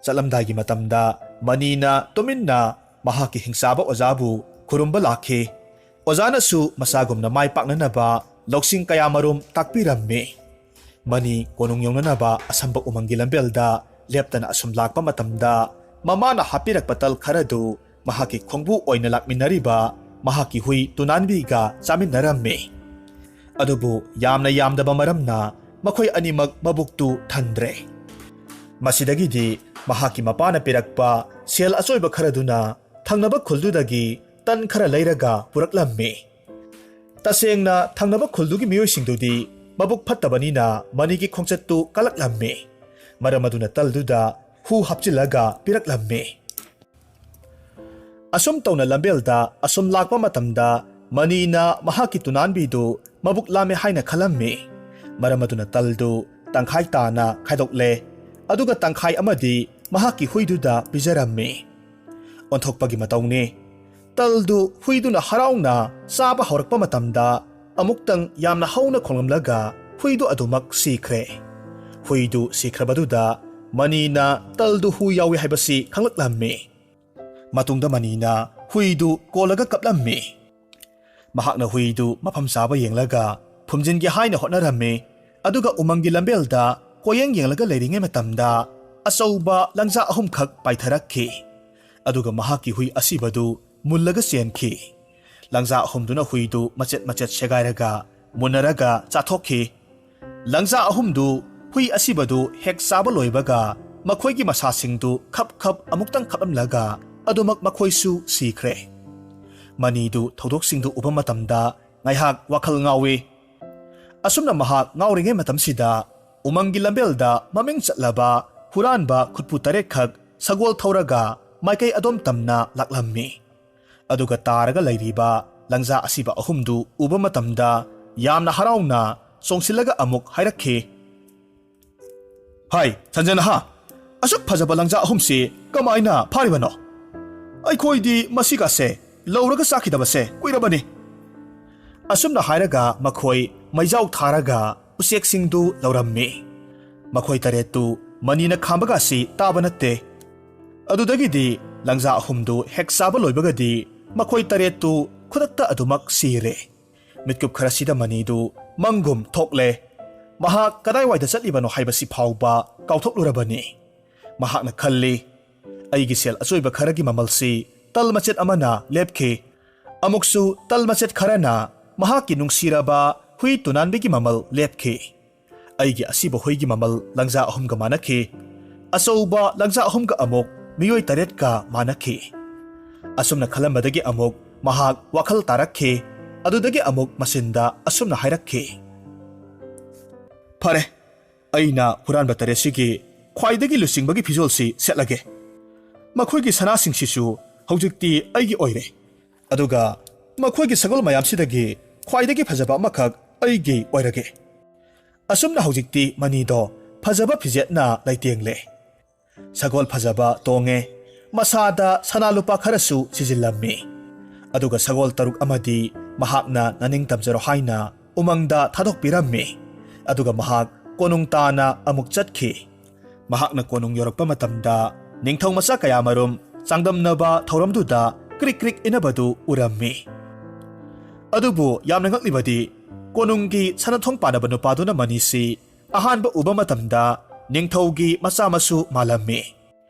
ꯆꯠꯂꯝꯗꯥꯏꯒꯤ ꯃꯇꯝꯗ ꯃꯅꯤꯅ ꯇꯨꯃꯤꯟꯅ ꯃꯍꯥꯛꯀꯤ ꯍꯤꯡꯆꯥꯕ ꯑꯣꯖꯥꯕꯨ ꯈꯨꯔꯨꯝꯕ ꯂꯥꯛꯈꯤ꯫ ꯑꯣꯖꯥꯅꯁꯨ ꯃꯆꯥꯒꯨꯝꯅ ꯃꯥꯏ ꯄꯥꯛꯅꯅꯕ ꯂꯧꯁꯤꯡ ꯀꯌꯥꯃꯔꯨꯝ ꯇꯥꯛꯄꯤꯔꯝꯃꯤ꯫ ꯃꯅꯤ ꯀꯣꯅꯨꯡ ꯌꯧꯅꯅꯕ ꯑꯁꯝꯕ ꯎꯃꯪꯒꯤ ꯂꯝꯕꯦꯜꯗ ꯂꯦꯞꯇꯅ ꯑꯁꯨꯝ ꯂꯥꯛꯄ ꯃꯇꯝꯗ, ꯃꯃꯥꯅ ꯍꯥꯞꯄꯤꯔꯛꯄ ꯇꯜ ꯈꯔꯗꯨ ꯃꯍꯥꯛꯀꯤ ꯈꯣꯡꯕꯨ ꯑꯣꯏꯅ ꯂꯥꯛꯃꯤꯟꯅꯔꯤꯕ ꯃꯍꯥꯛꯀꯤ ꯍꯨꯏ ꯇꯨꯅꯥꯟꯕꯤꯒ ꯆꯥꯃꯤꯟꯅꯔꯝꯃꯤ꯫ ꯑꯗꯨꯕꯨ ꯌꯥꯝꯅ ꯌꯥꯝꯗꯕ ꯃꯔꯝꯅ ꯃꯈꯣꯏ ꯑꯅꯤꯃꯛ ꯃꯕꯨꯛꯇꯨ ꯊꯟꯗ꯭ꯔꯦ꯫ ꯃꯁꯤꯗꯒꯤꯗꯤ ꯃꯍꯥꯛꯀꯤ ꯃꯄꯥꯅ ꯄꯤꯔꯛꯄ ꯁꯦꯜ ꯑꯆꯣꯏꯕ ꯈꯔꯗꯨꯅ ꯊꯪꯅꯕ ꯈꯨꯜꯗꯨꯗꯒꯤ ꯇꯟ ꯈꯔ ꯂꯩꯔꯒ ꯄꯨꯔꯛꯂꯝꯃꯤ꯫ ꯇꯁꯦꯡꯅ ꯊꯪꯅꯕ ꯈꯨꯜꯗꯨꯒꯤ ꯃꯤꯑꯣꯏꯁꯤꯡꯗꯨꯗꯤ ꯃꯕꯨꯛ ꯐꯠꯇꯕꯅꯤꯅ ꯃꯅꯤꯒꯤ ꯈꯣꯡꯆꯠꯇꯨ ꯀꯜꯂꯛꯂꯝꯃꯤ꯫ ꯃꯔꯝ ꯑꯗꯨꯅ ꯇꯜꯗꯨꯗ ꯍꯨ ꯍꯥꯞꯆꯤꯜꯂꯒ ꯄꯤꯔꯛꯂꯝꯃꯤ꯫ ꯑꯁꯨꯝ ꯇꯧꯅ ꯂꯝꯕꯦꯜꯗ ꯑꯁꯨꯝ ꯂꯥꯛꯄ ꯃꯇꯝꯗ ꯃꯅꯤꯅ ꯃꯍꯥꯛꯀꯤ ꯇꯨꯅꯥꯟꯕꯤꯗꯨ ꯃꯕꯨꯛ ꯂꯥꯝꯃꯦ ꯍꯥꯏꯅ ꯈꯜꯂꯝꯃꯤ꯫ ꯃꯔꯝ ꯑꯗꯨꯅ ꯇꯜꯗꯨ ꯇꯪꯈꯥꯏ ꯇꯥꯅ ꯈꯥꯏꯗꯣꯛꯂꯦ, ꯑꯗꯨꯒ ꯇꯪꯈꯥꯏ ꯑꯃꯗꯤ ꯃꯍꯥꯛꯀꯤ ꯍꯨꯏꯗꯨꯗ ꯄꯤꯖꯔꯝꯃꯤ꯫ ꯑꯣꯟꯊꯣꯛꯄꯒꯤ ꯃꯇꯧꯅꯤ꯫ ꯇꯜꯗꯨ ꯍꯨꯏꯗꯨꯅ ꯍꯔꯥꯎꯅ ꯆꯥꯕ ꯍꯧꯔꯛꯄ ꯃꯇꯝꯗ, ꯑꯃꯨꯛꯇꯪ ꯌꯥꯝꯅ ꯍꯧꯅ ꯈꯣꯡꯂꯝꯂꯒ ꯍꯨꯏꯗꯨ ꯑꯗꯨꯃꯛ ꯁꯤꯈ꯭ꯔꯦ꯫ ꯍꯨꯏꯗꯨ ꯁꯤꯈ꯭ꯔꯕꯗꯨꯗ ꯃꯅꯤꯅ ꯇꯜꯗꯨ ꯍꯨ ꯌꯥꯎꯏ ꯍꯥꯏꯕꯁꯤ ꯈꯪꯂꯛꯂꯝꯃꯤ꯫ ꯃꯇꯨꯡꯗ ꯃꯅꯤꯅ ꯍꯨꯏꯗꯨ ꯀꯣꯜꯂꯒ ꯀꯞꯂꯝꯃꯤ꯫ ꯃꯍꯥꯛꯅ ꯍꯨꯏꯗꯨ ꯃꯐꯝ ꯆꯥꯕ ꯌꯦꯡꯂꯒ ꯐꯨꯝꯖꯤꯟꯒꯦ ꯍꯥꯏꯅ ꯍꯣꯠꯅꯔꯝꯃꯤ꯫ ꯑꯗꯨꯒ ꯎꯃꯪꯒꯤ ꯂꯝꯕꯦꯜꯗ ꯀꯣꯌꯦꯡ ꯌꯦꯡꯂꯒ ꯂꯩꯔꯤꯉꯩ ꯃꯇꯝꯗ ꯑꯆꯧꯕ ꯂꯪꯖꯥ ꯑꯍꯨꯝꯈꯛ ꯄꯥꯏꯊꯔꯛꯈꯤ꯫ ꯑꯗꯨꯒ ꯃꯍꯥꯛꯀꯤ ꯍꯨꯏ ꯑꯁꯤꯕꯗꯨ ꯃꯨꯜꯂꯒ ꯆꯦꯟꯈꯤ꯫ ꯂꯪꯖꯥ ꯑꯍꯨꯝꯗꯨꯅ ꯍꯨꯏꯗꯨ ꯃꯆꯦꯠ ꯃꯆꯦꯠ ꯁꯦꯒꯥꯏꯔꯒ ꯃꯨꯟꯅꯔꯒ ꯆꯥꯊꯣꯛꯈꯤ꯫ ꯂꯪꯖꯥ ꯑꯍꯨꯝꯗꯨ ꯍꯨꯏ ꯑꯁꯤꯕꯗꯨ ꯍꯦꯛ ꯆꯥꯕ ꯂꯣꯏꯕꯒ ꯃꯈꯣꯏꯒꯤ ꯃꯁꯥꯁꯤꯡꯗꯨ ꯈꯞ ꯈꯞ ꯑꯃꯨꯛꯇꯪ ꯈꯞꯂꯝꯂꯒ ꯑꯗꯨꯃꯛ ꯃꯈꯣꯏꯁꯨ ꯁꯤꯈ꯭ꯔꯦ꯫ ꯃꯅꯤꯗꯨ ꯊꯧꯗꯣꯛꯁꯤꯡꯗꯨ ꯎꯕ ꯃꯇꯝꯗ ꯉꯥꯏꯍꯥꯛ ꯋꯥꯈꯜ ꯉꯥꯎꯏ꯫ ꯑꯁꯨꯝꯅ ꯃꯍꯥꯛ ꯉꯥꯎꯔꯤꯉꯩ ꯃꯇꯝꯁꯤꯗ ꯎꯃꯪꯒꯤ ꯂꯝꯕꯦꯜꯗ ꯃꯃꯤꯡ ꯆꯠꯂꯕ ꯍꯨꯔꯥꯟꯕ ꯈꯨꯠꯄꯨ ꯇꯔꯦꯠꯈꯛ ꯁꯒꯣꯜ ꯊꯧꯔꯒ ꯃꯥꯏꯀꯩ ꯑꯗꯣꯝ ꯇꯝꯅ ꯂꯥꯛꯂꯝꯃꯤ꯫ ꯑꯗꯨꯒ ꯇꯥꯔꯒ ꯂꯩꯔꯤꯕ ꯂꯪꯖꯥ ꯑꯁꯤꯕ ꯑꯍꯨꯝꯗꯨ ꯎꯕ ꯃꯇꯝꯗ ꯌꯥꯝꯅ ꯍꯔꯥꯎꯅ ꯆꯣꯡꯁꯤꯜꯂꯒ ꯑꯃꯨꯛ ꯍꯥꯏꯔꯛꯈꯤ, "ꯍꯥꯏ, ꯁꯟꯖꯅꯍꯥ, ꯑꯁꯨꯛ ꯐꯖꯕ ꯂꯪꯖꯥ ꯑꯍꯨꯝꯁꯤ ꯀꯃꯥꯏꯅ ꯐꯥꯔꯤꯕꯅꯣ? ꯑꯩꯈꯣꯏꯗꯤ ꯃꯁꯤꯒꯁꯦ ꯂꯧꯔꯒ ꯆꯥꯈꯤꯗꯕꯁꯦ ꯀꯨꯏꯔꯕꯅꯤ꯫" ꯑꯁꯨꯝꯅ ꯍꯥꯏꯔꯒ ꯃꯈꯣꯏ ꯃꯩꯖꯥꯎ ꯊꯥꯔꯒ ꯎꯆꯦꯛꯁꯤꯡꯗꯨ ꯂꯧꯔꯝꯃꯤ꯫ ꯃꯈꯣꯏ ꯇꯔꯦꯠꯇꯨ ꯃꯅꯤꯅ ꯈꯥꯝꯕꯒꯁꯤ ꯇꯥꯕ ꯅꯠꯇꯦ꯫ ꯑꯗꯨꯗꯒꯤꯗꯤ ꯂꯪꯖꯥ ꯑꯍꯨꯝꯗꯨ ꯍꯦꯛ ꯆꯥꯕ ꯂꯣꯏꯕꯒꯗꯤ ꯃꯈꯣꯏ ꯇꯔꯦꯠꯇꯨ ꯈꯨꯗꯛꯇ ꯑꯗꯨꯃꯛ ꯁꯤꯔꯦ꯫ ꯃꯤꯠꯀꯨꯞ ꯈꯔꯁꯤꯗ ꯃꯅꯤꯗꯨ ꯃꯪꯒꯨꯝ ꯊꯣꯛꯂꯦ꯫ ꯃꯍꯥꯛ ꯀꯗꯥꯏꯋꯥꯏꯗ ꯆꯠꯂꯤꯕꯅꯣ ꯍꯥꯏꯕꯁꯤ ꯐꯥꯎꯕ ꯀꯥꯎꯊꯣꯛꯂꯨꯔꯕꯅꯤ꯫ ꯃꯍꯥꯛꯅ ꯈꯜꯂꯤ, "ꯑꯩꯒꯤ ꯁꯦꯜ ꯑꯆꯣꯏꯕ ꯈꯔꯒꯤ ꯃꯃꯜꯁꯤ ꯇꯜ ꯃꯆꯦꯠ ꯑꯃꯅ ꯂꯦꯞꯈꯤ꯫ ꯑꯃꯨꯛꯁꯨ ꯇꯜ ꯃꯆꯦꯠ ꯈꯔꯅ ꯃꯍꯥꯛꯀꯤ ꯅꯨꯡꯁꯤꯔꯕ ꯍꯨꯏ ꯇꯨꯅꯥꯟꯕꯤꯒꯤ ꯃꯃꯜ ꯂꯦꯞꯈꯤ꯫ ꯑꯩꯒꯤ ꯑꯁꯤꯕ ꯍꯨꯏꯒꯤ ꯃꯃꯜ ꯂꯪꯖꯥ ꯑꯍꯨꯝꯒ ꯃꯥꯟꯅꯈꯤ꯫ ꯑꯆꯧꯕ ꯂꯪꯖꯥ ꯑꯍꯨꯝꯒ ꯑꯃꯨꯛ ꯃꯤꯑꯣꯏ ꯇꯔꯦꯠꯀ ꯃꯥꯟꯅꯈꯤ꯫" ꯑꯁꯨꯝꯅ ꯈꯜꯂꯝꯕꯗꯒꯤ ꯑꯃꯨꯛ ꯃꯍꯥꯛ ꯋꯥꯈꯜ ꯇꯥꯔꯛꯈꯤ꯫ ꯑꯗꯨꯗꯒꯤ ꯑꯃꯨꯛ ꯃꯆꯤꯟꯗ ꯑꯁꯨꯝꯅ ꯍꯥꯏꯔꯛꯈꯤ, "ꯐꯔꯦ, ꯑꯩꯅ ꯍꯨꯔꯥꯟꯕ ꯇꯔꯦꯠꯁꯤꯒꯤ ꯈ꯭ꯋꯥꯏꯗꯒꯤ ꯂꯨꯆꯤꯡꯕꯒꯤ ꯐꯤꯖꯣꯜꯁꯤ ꯁꯦꯠꯂꯒꯦ꯫ ꯃꯈꯣꯏꯒꯤ ꯁꯅꯥꯁꯤꯡꯁꯤꯁꯨ ꯍꯧꯖꯤꯛꯇꯤ ꯑꯩꯒꯤ ꯑꯣꯏꯔꯦ꯫ ꯑꯗꯨꯒ ꯃꯈꯣꯏꯒꯤ ꯁꯒꯣꯜ ꯃꯌꯥꯝꯁꯤꯗꯒꯤ ꯈ꯭ꯋꯥꯏꯗꯒꯤ ꯐꯖꯕ ꯑꯃꯈꯛ ꯑꯩꯒꯤ ꯑꯣꯏꯔꯒꯦ꯫" ꯑꯁꯨꯝꯅ ꯍꯧꯖꯤꯛꯇꯤ ꯃꯅꯤꯗꯣ ꯐꯖꯕ ꯐꯤꯖꯦꯠꯅ ꯂꯩꯇꯦꯡꯂꯦ꯫ ꯁꯒꯣꯜ ꯐꯖꯕ ꯇꯣꯡꯉꯦ꯫ ꯃꯁꯥꯗ ꯁꯅꯥ ꯂꯨꯄꯥ ꯈꯔꯁꯨ ꯁꯤꯖꯤꯜꯂꯝꯃꯤ꯫ ꯑꯗꯨꯒ ꯁꯒꯣꯜ ꯇꯔꯨꯛ ꯑꯃꯗꯤ ꯃꯍꯥꯛꯅ ꯅꯅꯤꯡ ꯇꯝꯖꯔꯣ ꯍꯥꯏꯅ ꯎꯃꯪꯗ ꯊꯥꯗꯣꯛꯄꯤꯔꯝꯃꯤ꯫ ꯑꯗꯨꯒ ꯃꯍꯥꯛ ꯀꯣꯅꯨꯡ ꯇꯥꯅ ꯑꯃꯨꯛ ꯆꯠꯈꯤ꯫ ꯃꯍꯥꯛꯅ ꯀꯣꯅꯨꯡ ꯌꯧꯔꯛꯄ ꯃꯇꯝꯗ ꯅꯤꯡꯊꯧ ꯃꯆꯥ ꯀꯌꯥꯃꯔꯨꯝ ꯆꯥꯡꯗꯝꯅꯕ ꯊꯧꯔꯝꯗꯨꯗ ꯀ꯭ꯔꯤꯛ ꯀ꯭ꯔꯤꯛ ꯏꯟꯅꯕꯗꯨ ꯎꯔꯝꯃꯤ꯫ ꯑꯗꯨꯕꯨ ꯌꯥꯝꯅ ꯉꯛꯂꯤꯕꯗꯤ, ꯀꯣꯅꯨꯡꯒꯤ ꯁꯅꯥꯊꯣꯡ ꯄꯥꯟꯅꯕ ꯅꯨꯄꯥꯗꯨꯅ ꯃꯅꯤꯁꯤ ꯑꯍꯥꯟꯕ ꯎꯕ ꯃꯇꯝꯗ ꯅꯤꯡꯊꯧꯒꯤ ꯃꯆꯥ ꯃꯁꯨ ꯃꯥꯜꯂꯝꯃꯤ꯫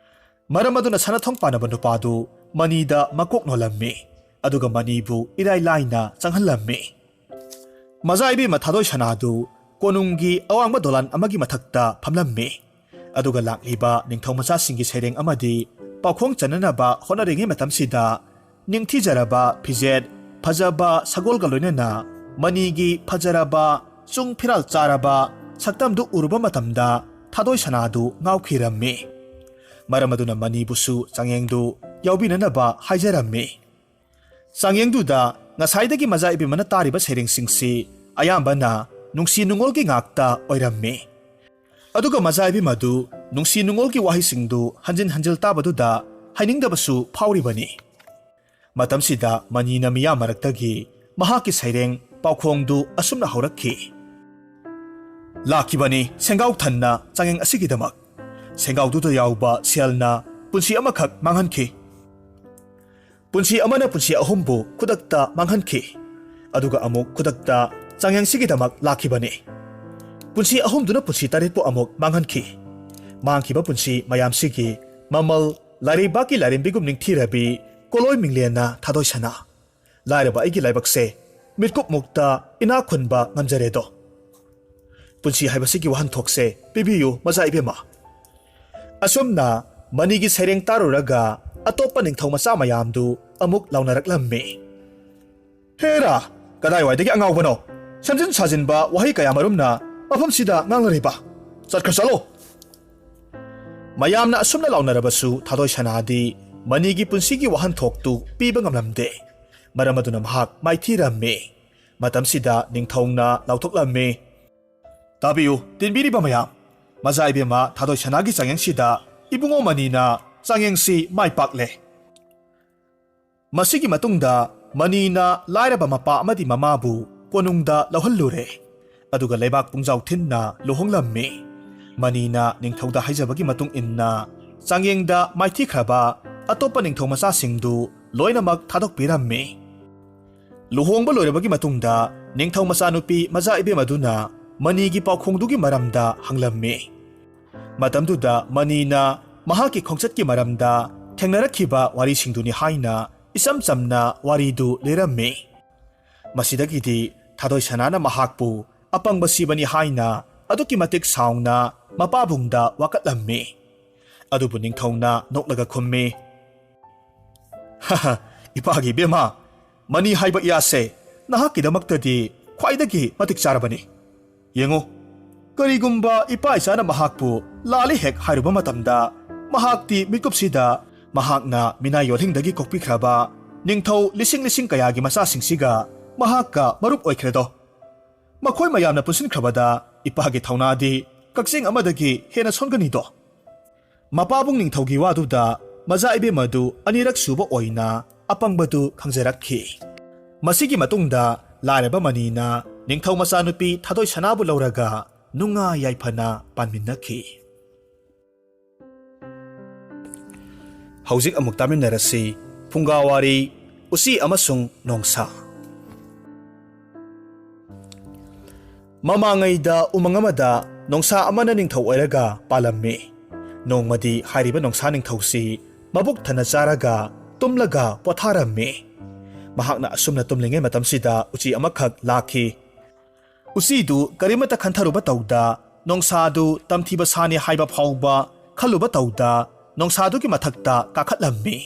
ꯃꯔꯝ ꯑꯗꯨꯅ ꯁꯅꯥꯊꯣꯡ ꯄꯥꯟꯅꯕ ꯅꯨꯄꯥꯗꯨ ꯃꯅꯤꯗ ꯃꯀꯣꯛ ꯅꯣꯜꯂꯝꯃꯤ, ꯑꯗꯨꯒ ꯃꯅꯤꯕꯨ ꯏꯔꯥꯏ ꯂꯥꯏꯅ ꯆꯪꯍꯜꯂꯝꯃꯤ꯫ ꯃꯖꯥ ꯏꯕꯦꯝꯃ ꯊꯥꯗꯣꯏ ꯁꯅꯥꯗꯨ ꯀꯣꯅꯨꯡꯒꯤ ꯑꯋꯥꯡꯕ ꯗꯣꯂꯥꯟ ꯑꯃꯒꯤ ꯃꯊꯛꯇ ꯐꯝꯂꯝꯃꯤ꯫ ꯑꯗꯨꯒ ꯂꯥꯛꯂꯤꯕ ꯅꯤꯡꯊꯧ ꯃꯆꯥꯁꯤꯡꯒꯤ ꯁꯩꯔꯦꯡ ꯑꯃꯗꯤ ꯄꯥꯎꯈꯣꯡ ꯆꯟꯅꯅꯕ ꯍꯣꯠꯅꯔꯤꯉꯩ ꯃꯇꯝꯁꯤꯗ, ꯅꯤꯡꯊꯤꯖꯔꯕ ꯐꯤꯖꯦꯠ, ꯐꯖꯕ ꯁꯒꯣꯜꯒ ꯂꯣꯏꯅꯅ ꯃꯅꯤꯒꯤ ꯐꯖꯔꯕ ꯆꯨꯡ ꯐꯤꯔꯥꯜ ꯆꯥꯔꯕ ꯁꯛꯇꯝꯗꯨ ꯎꯔꯨꯕ ꯃꯇꯝꯗ, ꯊꯥꯗꯣꯏ ꯁꯅꯥꯗꯨ ꯉꯥꯎꯈꯤꯔꯝꯃꯤ꯫ ꯃꯔꯝ ꯑꯗꯨꯅ ꯃꯅꯤꯕꯨꯁꯨ ꯆꯥꯡꯌꯦꯡꯗꯨ ꯌꯥꯎꯕꯤꯅꯅꯕ ꯍꯥꯏꯖꯔꯝꯃꯤ꯫ ꯆꯥꯡꯌꯦꯡꯗꯨꯗ ꯉꯁꯥꯏꯗꯒꯤ ꯃꯖꯥ ꯏꯕꯦꯝꯃꯅ ꯇꯥꯔꯤꯕ ꯁꯩꯔꯦꯡꯁꯤꯡꯁꯤ ꯑꯌꯥꯝꯕꯅ ꯅꯨꯡꯁꯤ ꯅꯨꯡꯉꯣꯜꯒꯤ ꯉꯥꯛꯇ ꯑꯣꯏꯔꯝꯃꯤ꯫ ꯑꯗꯨꯒ ꯃꯖꯥ ꯏꯕꯦꯝꯃꯗꯨ ꯅꯨꯡꯁꯤ ꯅꯨꯡꯉꯣꯜꯒꯤ ꯋꯥꯍꯩꯁꯤꯡꯗꯨ ꯍꯟꯖꯤꯟ ꯍꯟꯖꯤꯟ ꯇꯥꯕꯗꯨꯗ ꯍꯥꯏꯅꯤꯡꯗꯕꯁꯨ ꯐꯥꯎꯔꯤꯕꯅꯤ꯫ ꯃꯇꯝꯁꯤꯗ ꯃꯅꯤꯅ ꯃꯤꯌꯥꯝ ꯃꯔꯛꯇꯒꯤ ꯃꯍꯥꯛꯀꯤ ꯁꯩꯔꯦꯡ ꯄꯥꯎꯈꯣꯡꯗꯨ ꯑꯁꯨꯝꯅ ꯍꯧꯔꯛꯈꯤ: "ꯂꯥꯛꯈꯤꯕꯅꯤ ꯁꯦꯡꯒꯥꯎ ꯊꯟꯅ ꯆꯥꯡꯌꯦꯡ ꯑꯁꯤꯒꯤꯗꯃꯛ꯫ ꯁꯦꯡꯒꯥꯎꯗꯨꯗ ꯌꯥꯎꯕ ꯁꯦꯜꯅ ꯄꯨꯟꯁꯤ ꯑꯃꯈꯛ ꯃꯥꯡꯍꯟꯈꯤ꯫ ꯄꯨꯟꯁꯤ ꯑꯃꯅ ꯄꯨꯟꯁꯤ ꯑꯍꯨꯝꯕꯨ ꯈꯨꯗꯛꯇ ꯃꯥꯡꯍꯟꯈꯤ꯫ ꯑꯗꯨꯒ ꯑꯃꯨꯛ ꯈꯨꯗꯛꯇ ꯆꯥꯡꯌꯦꯡꯁꯤꯒꯤꯗꯃꯛ ꯂꯥꯛꯈꯤꯕꯅꯤ꯫ ꯄꯨꯟꯁꯤ ꯑꯍꯨꯝꯗꯨꯅ ꯄꯨꯟꯁꯤ ꯇꯔꯦꯠꯄꯨ ꯑꯃꯨꯛ ꯃꯥꯡꯍꯟꯈꯤ꯫ ꯃꯥꯡꯈꯤꯕ ꯄꯨꯟꯁꯤ ꯃꯌꯥꯝꯁꯤꯒꯤ ꯃꯃꯜ ꯂꯥꯏꯔꯩꯕꯥꯛꯀꯤ ꯂꯥꯏꯔꯦꯝꯕꯤꯒꯨꯝ ꯅꯤꯡꯊꯤꯔꯕꯤ ꯀꯣꯂꯣꯏ ꯃꯤꯡꯂꯦꯟꯅ ꯊꯥꯗꯣꯏ ꯁꯅꯥ꯫ ꯂꯥꯏꯔꯕ ꯑꯩꯒꯤ ꯂꯥꯏꯕꯛꯁꯦ ꯃꯤꯠꯀꯨꯞ ꯃꯨꯛꯇ ꯏꯅꯥꯛ ꯈꯨꯟꯕ ꯉꯝꯖꯔꯦꯗꯣ꯫ ꯄꯨꯟꯁꯤ ꯍꯥꯏꯕꯁꯤꯒꯤ ꯋꯥꯍꯟꯊꯣꯛꯁꯦ ꯄꯤꯕꯤꯌꯨ ꯃꯖꯥ ꯏꯕꯦꯝꯃ"꯫ ꯑꯁꯨꯝꯅ ꯃꯅꯤꯒꯤ ꯁꯩꯔꯦꯡ ꯇꯥꯔꯨꯔꯒ ꯑꯇꯣꯞꯄ ꯅꯤꯡꯊꯧ ꯃꯆꯥ ꯃꯌꯥꯝꯗꯨ ꯑꯃꯨꯛ ꯂꯥꯎꯅꯔꯛꯂꯝꯃꯤ꯫ "ꯍꯦꯔꯥ, ꯀꯗꯥꯏꯋꯥꯏꯗꯒꯤ ꯑꯉꯥꯎꯕꯅꯣ? ꯁꯦꯝꯖꯤꯟ ꯁꯥꯖꯤꯟꯕ ꯋꯥꯍꯩ ꯀꯌꯥ ꯃꯔꯨꯝꯅ ꯃꯐꯝꯁꯤꯗ ꯉꯥꯡꯂꯔꯤꯕ꯫ ꯆꯠꯈ꯭ꯔ ꯆꯠꯂꯣ!" ꯃꯌꯥꯝꯅ ꯑꯁꯨꯝꯅ ꯂꯥꯎꯅꯔꯕꯁꯨ ꯊꯥꯗꯣꯏ ꯁꯅꯥꯗꯤ ꯃꯅꯤꯒꯤ ꯄꯨꯟꯁꯤꯒꯤ ꯋꯥꯍꯟꯊꯣꯛꯇꯨ ꯄꯤꯕ ꯉꯝꯂꯝꯗꯦ꯫ ꯃꯔꯝ ꯑꯗꯨꯅ ꯃꯍꯥꯛ ꯃꯥꯏꯊꯤꯔꯝꯃꯤ꯫ ꯃꯇꯝꯁꯤꯗ ꯅꯤꯡꯊꯧꯅ ꯂꯥꯎꯊꯣꯛꯂꯝꯃꯤ, "ꯇꯥꯕꯤꯌꯨ, ꯇꯤꯟꯕꯤꯔꯤꯕ ꯃꯌꯥꯝ꯫ ꯃꯖꯥ ꯏꯕꯦꯝꯃ ꯊꯥꯗꯣꯏ ꯁꯅꯥꯒꯤ ꯆꯥꯡꯌꯦꯡꯁꯤꯗ ꯏꯕꯨꯡꯉꯣ ꯃꯅꯤꯅ ꯆꯥꯡꯌꯦꯡꯁꯤ ꯃꯥꯏ ꯄꯥꯛꯂꯦ"꯫ ꯃꯁꯤꯒꯤ ꯃꯇꯨꯡꯗ ꯃꯅꯤꯅ ꯂꯥꯏꯔꯕ ꯃꯄꯥ ꯑꯃꯗꯤ ꯃꯃꯥꯕꯨ ꯀꯣꯅꯨꯡꯗ ꯂꯧꯍꯜꯂꯨꯔꯦ꯫ ꯑꯗꯨꯒ ꯂꯩꯕꯥꯛ ꯄꯨꯡꯖꯥꯎ ꯊꯤꯟꯅ ꯂꯨꯍꯣꯡꯂꯝꯃꯤ꯫ ꯃꯅꯤꯅ ꯅꯤꯡꯊꯧꯗ ꯍꯥꯏꯖꯕꯒꯤ ꯃꯇꯨꯡ ꯏꯟꯅ ꯆꯥꯡꯌꯦꯡꯗ ꯃꯥꯏꯊꯤꯈ꯭ꯔꯕ ꯑꯇꯣꯞꯄ ꯅꯤꯡꯊꯧ ꯃꯆꯥꯁꯤꯡꯗꯨ ꯂꯣꯏꯅꯃꯛ ꯊꯥꯗꯣꯛꯄꯤꯔꯝꯃꯤ꯫ ꯂꯨꯍꯣꯡꯕ ꯂꯣꯏꯔꯕꯒꯤ ꯃꯇꯨꯡꯗ ꯅꯤꯡꯊꯧ ꯃꯆꯥꯅꯨꯄꯤ ꯃꯆꯥ ꯏꯕꯦꯝ ꯑꯗꯨꯅ ꯃꯅꯤꯒꯤ ꯄꯥꯎꯈꯣꯡꯗꯨꯒꯤ ꯃꯔꯝꯗ ꯍꯪꯂꯝꯃꯤ꯫ ꯃꯇꯝꯗꯨꯗ ꯃꯅꯤꯅ ꯃꯍꯥꯛꯀꯤ ꯈꯣꯡꯆꯠꯀꯤ ꯃꯔꯝꯗ ꯊꯦꯡꯅꯔꯛꯈꯤꯕ ꯋꯥꯔꯤꯁꯤꯡꯗꯨꯅꯤ ꯍꯥꯏꯅ ꯏꯆꯝ ꯆꯝꯅ ꯋꯥꯔꯤꯗꯨ ꯂꯤꯔꯝꯃꯤ꯫ ꯃꯁꯤꯗꯒꯤꯗꯤ ꯊꯥꯗꯣꯏ ꯁꯅꯥꯅ ꯃꯍꯥꯛꯄꯨ ꯑꯄꯪꯕ ꯁꯤꯕꯅꯤ ꯍꯥꯏꯅ ꯑꯗꯨꯛꯀꯤ ꯃꯇꯤꯛ ꯁꯥꯎꯅ ꯃꯄꯥꯕꯨꯡꯗ ꯋꯥꯀꯠꯂꯝꯃꯤ꯫ ꯑꯗꯨꯕꯨ ꯅꯤꯡꯊꯧꯅ ꯅꯣꯛꯂꯒ ꯈꯨꯝꯃꯤ, "ꯍꯍ, ꯏꯄꯥꯒꯤ ꯏꯕꯦꯝꯃ, ꯃꯅꯤ ꯍꯥꯏꯕ ꯏꯌꯥꯁꯦ ꯅꯍꯥꯛꯀꯤꯗꯃꯛꯇꯗꯤ ꯈ꯭ꯋꯥꯏꯗꯒꯤ ꯃꯇꯤꯛ ꯆꯥꯔꯕꯅꯤ꯫ ꯌꯦꯡꯉꯨ, ꯀꯔꯤꯒꯨꯝꯕ ꯏꯄꯥ ꯏꯆꯥꯅ ꯃꯍꯥꯛꯄꯨ ꯂꯥꯜꯂꯤ ꯍꯦꯛ ꯍꯥꯏꯔꯨꯕ ꯃꯇꯝꯗ, ꯃꯍꯥꯛꯇꯤ ꯃꯤꯀꯨꯞꯁꯤꯗ ꯃꯍꯥꯛꯅ ꯃꯤꯅꯥꯏ ꯌꯣꯜꯍꯤꯡꯗꯒꯤ ꯀꯣꯛꯄꯤꯈ꯭ꯔꯕ ꯅꯤꯡꯊꯧ ꯂꯤꯁꯤꯡ ꯂꯤꯁꯤꯡ ꯀꯌꯥꯒꯤ ꯃꯆꯥꯁꯤꯡꯁꯤꯒ ꯃꯍꯥꯛꯀ ꯃꯔꯨꯞ ꯑꯣꯏꯈ꯭ꯔꯦꯗꯣ꯫ ꯃꯈꯣꯏ ꯃꯌꯥꯝꯅ ꯄꯨꯟꯁꯤꯟꯈ꯭ꯔꯕꯗ ꯏꯄꯥꯒꯤ ꯊꯧꯅꯥꯗꯤ ꯀꯛꯆꯦꯡ ꯑꯃꯗꯒꯤ ꯍꯦꯟꯅ ꯁꯣꯟꯒꯅꯤꯗꯣ꯫" ꯃꯄꯥꯕꯨꯡ ꯅꯤꯡꯊꯧꯒꯤ ꯋꯥꯗꯨꯗ ꯃꯆꯥ ꯏꯕꯦꯝ ꯑꯗꯨ ꯑꯅꯤꯔꯛ ꯁꯨꯕ ꯑꯣꯏꯅ ꯑꯄꯪꯕꯗꯨ ꯈꯪꯖꯔꯛꯈꯤ꯫ ꯃꯁꯤꯒꯤ ꯃꯇꯨꯡꯗ ꯂꯥꯏꯔꯕ ꯃꯅꯤꯅ ꯅꯤꯡꯊꯧ ꯃꯆꯥꯅꯨꯄꯤ ꯊꯥꯗꯣꯏ ꯁꯅꯥꯕꯨ ꯂꯧꯔꯒ ꯅꯨꯡꯉꯥꯏ ꯌꯥꯏꯐꯅ ꯄꯥꯟꯃꯤꯟꯅꯈꯤ꯫ ꯍꯧꯖꯤꯛ ꯑꯃꯨꯛ ꯇꯥꯃꯤꯟꯅꯔꯁꯤ ꯐꯨꯡꯒꯥꯋꯥꯔꯤ ꯎꯆꯤ ꯑꯃꯁꯨꯡ ꯅꯣꯡꯁꯥ꯫ ꯃꯃꯥꯡꯉꯩꯗ ꯎꯃꯪ ꯑꯃꯗ ꯅꯣꯡꯁꯥ ꯑꯃꯅ ꯅꯤꯡꯊꯧ ꯑꯣꯏꯔꯒ ꯄꯥꯜꯂꯝꯃꯤ꯫ ꯅꯣꯡꯃꯗꯤ ꯍꯥꯏꯔꯤꯕ ꯅꯣꯡꯁꯥ ꯅꯤꯡꯊꯧꯁꯤ ꯃꯕꯨꯛ ꯊꯟꯅ ꯆꯥꯔꯒ ꯇꯨꯝꯂꯒ ꯄꯣꯊꯥꯔꯝꯃꯤ꯫ ꯃꯍꯥꯛꯅ ꯑꯁꯨꯝꯅ ꯇꯨꯝꯂꯤꯉꯩ ꯃꯇꯝꯁꯤꯗ ꯎꯆꯤ ꯑꯃꯈꯛ ꯂꯥꯛꯈꯤ꯫ ꯎꯆꯤꯗꯨ ꯀꯔꯤꯃꯠꯇ ꯈꯟꯊꯔꯨꯕ ꯇꯧꯗ ꯅꯣꯡꯁꯥꯗꯨ ꯇꯝꯊꯤꯕ ꯁꯥꯅꯤ ꯍꯥꯏꯕ ꯐꯥꯎꯕ ꯈꯜꯂꯨꯕ ꯇꯧꯗ ꯅꯣꯡꯁꯥꯗꯨꯒꯤ ꯃꯊꯛꯇ ꯀꯥꯈꯠꯂꯝꯃꯤ꯫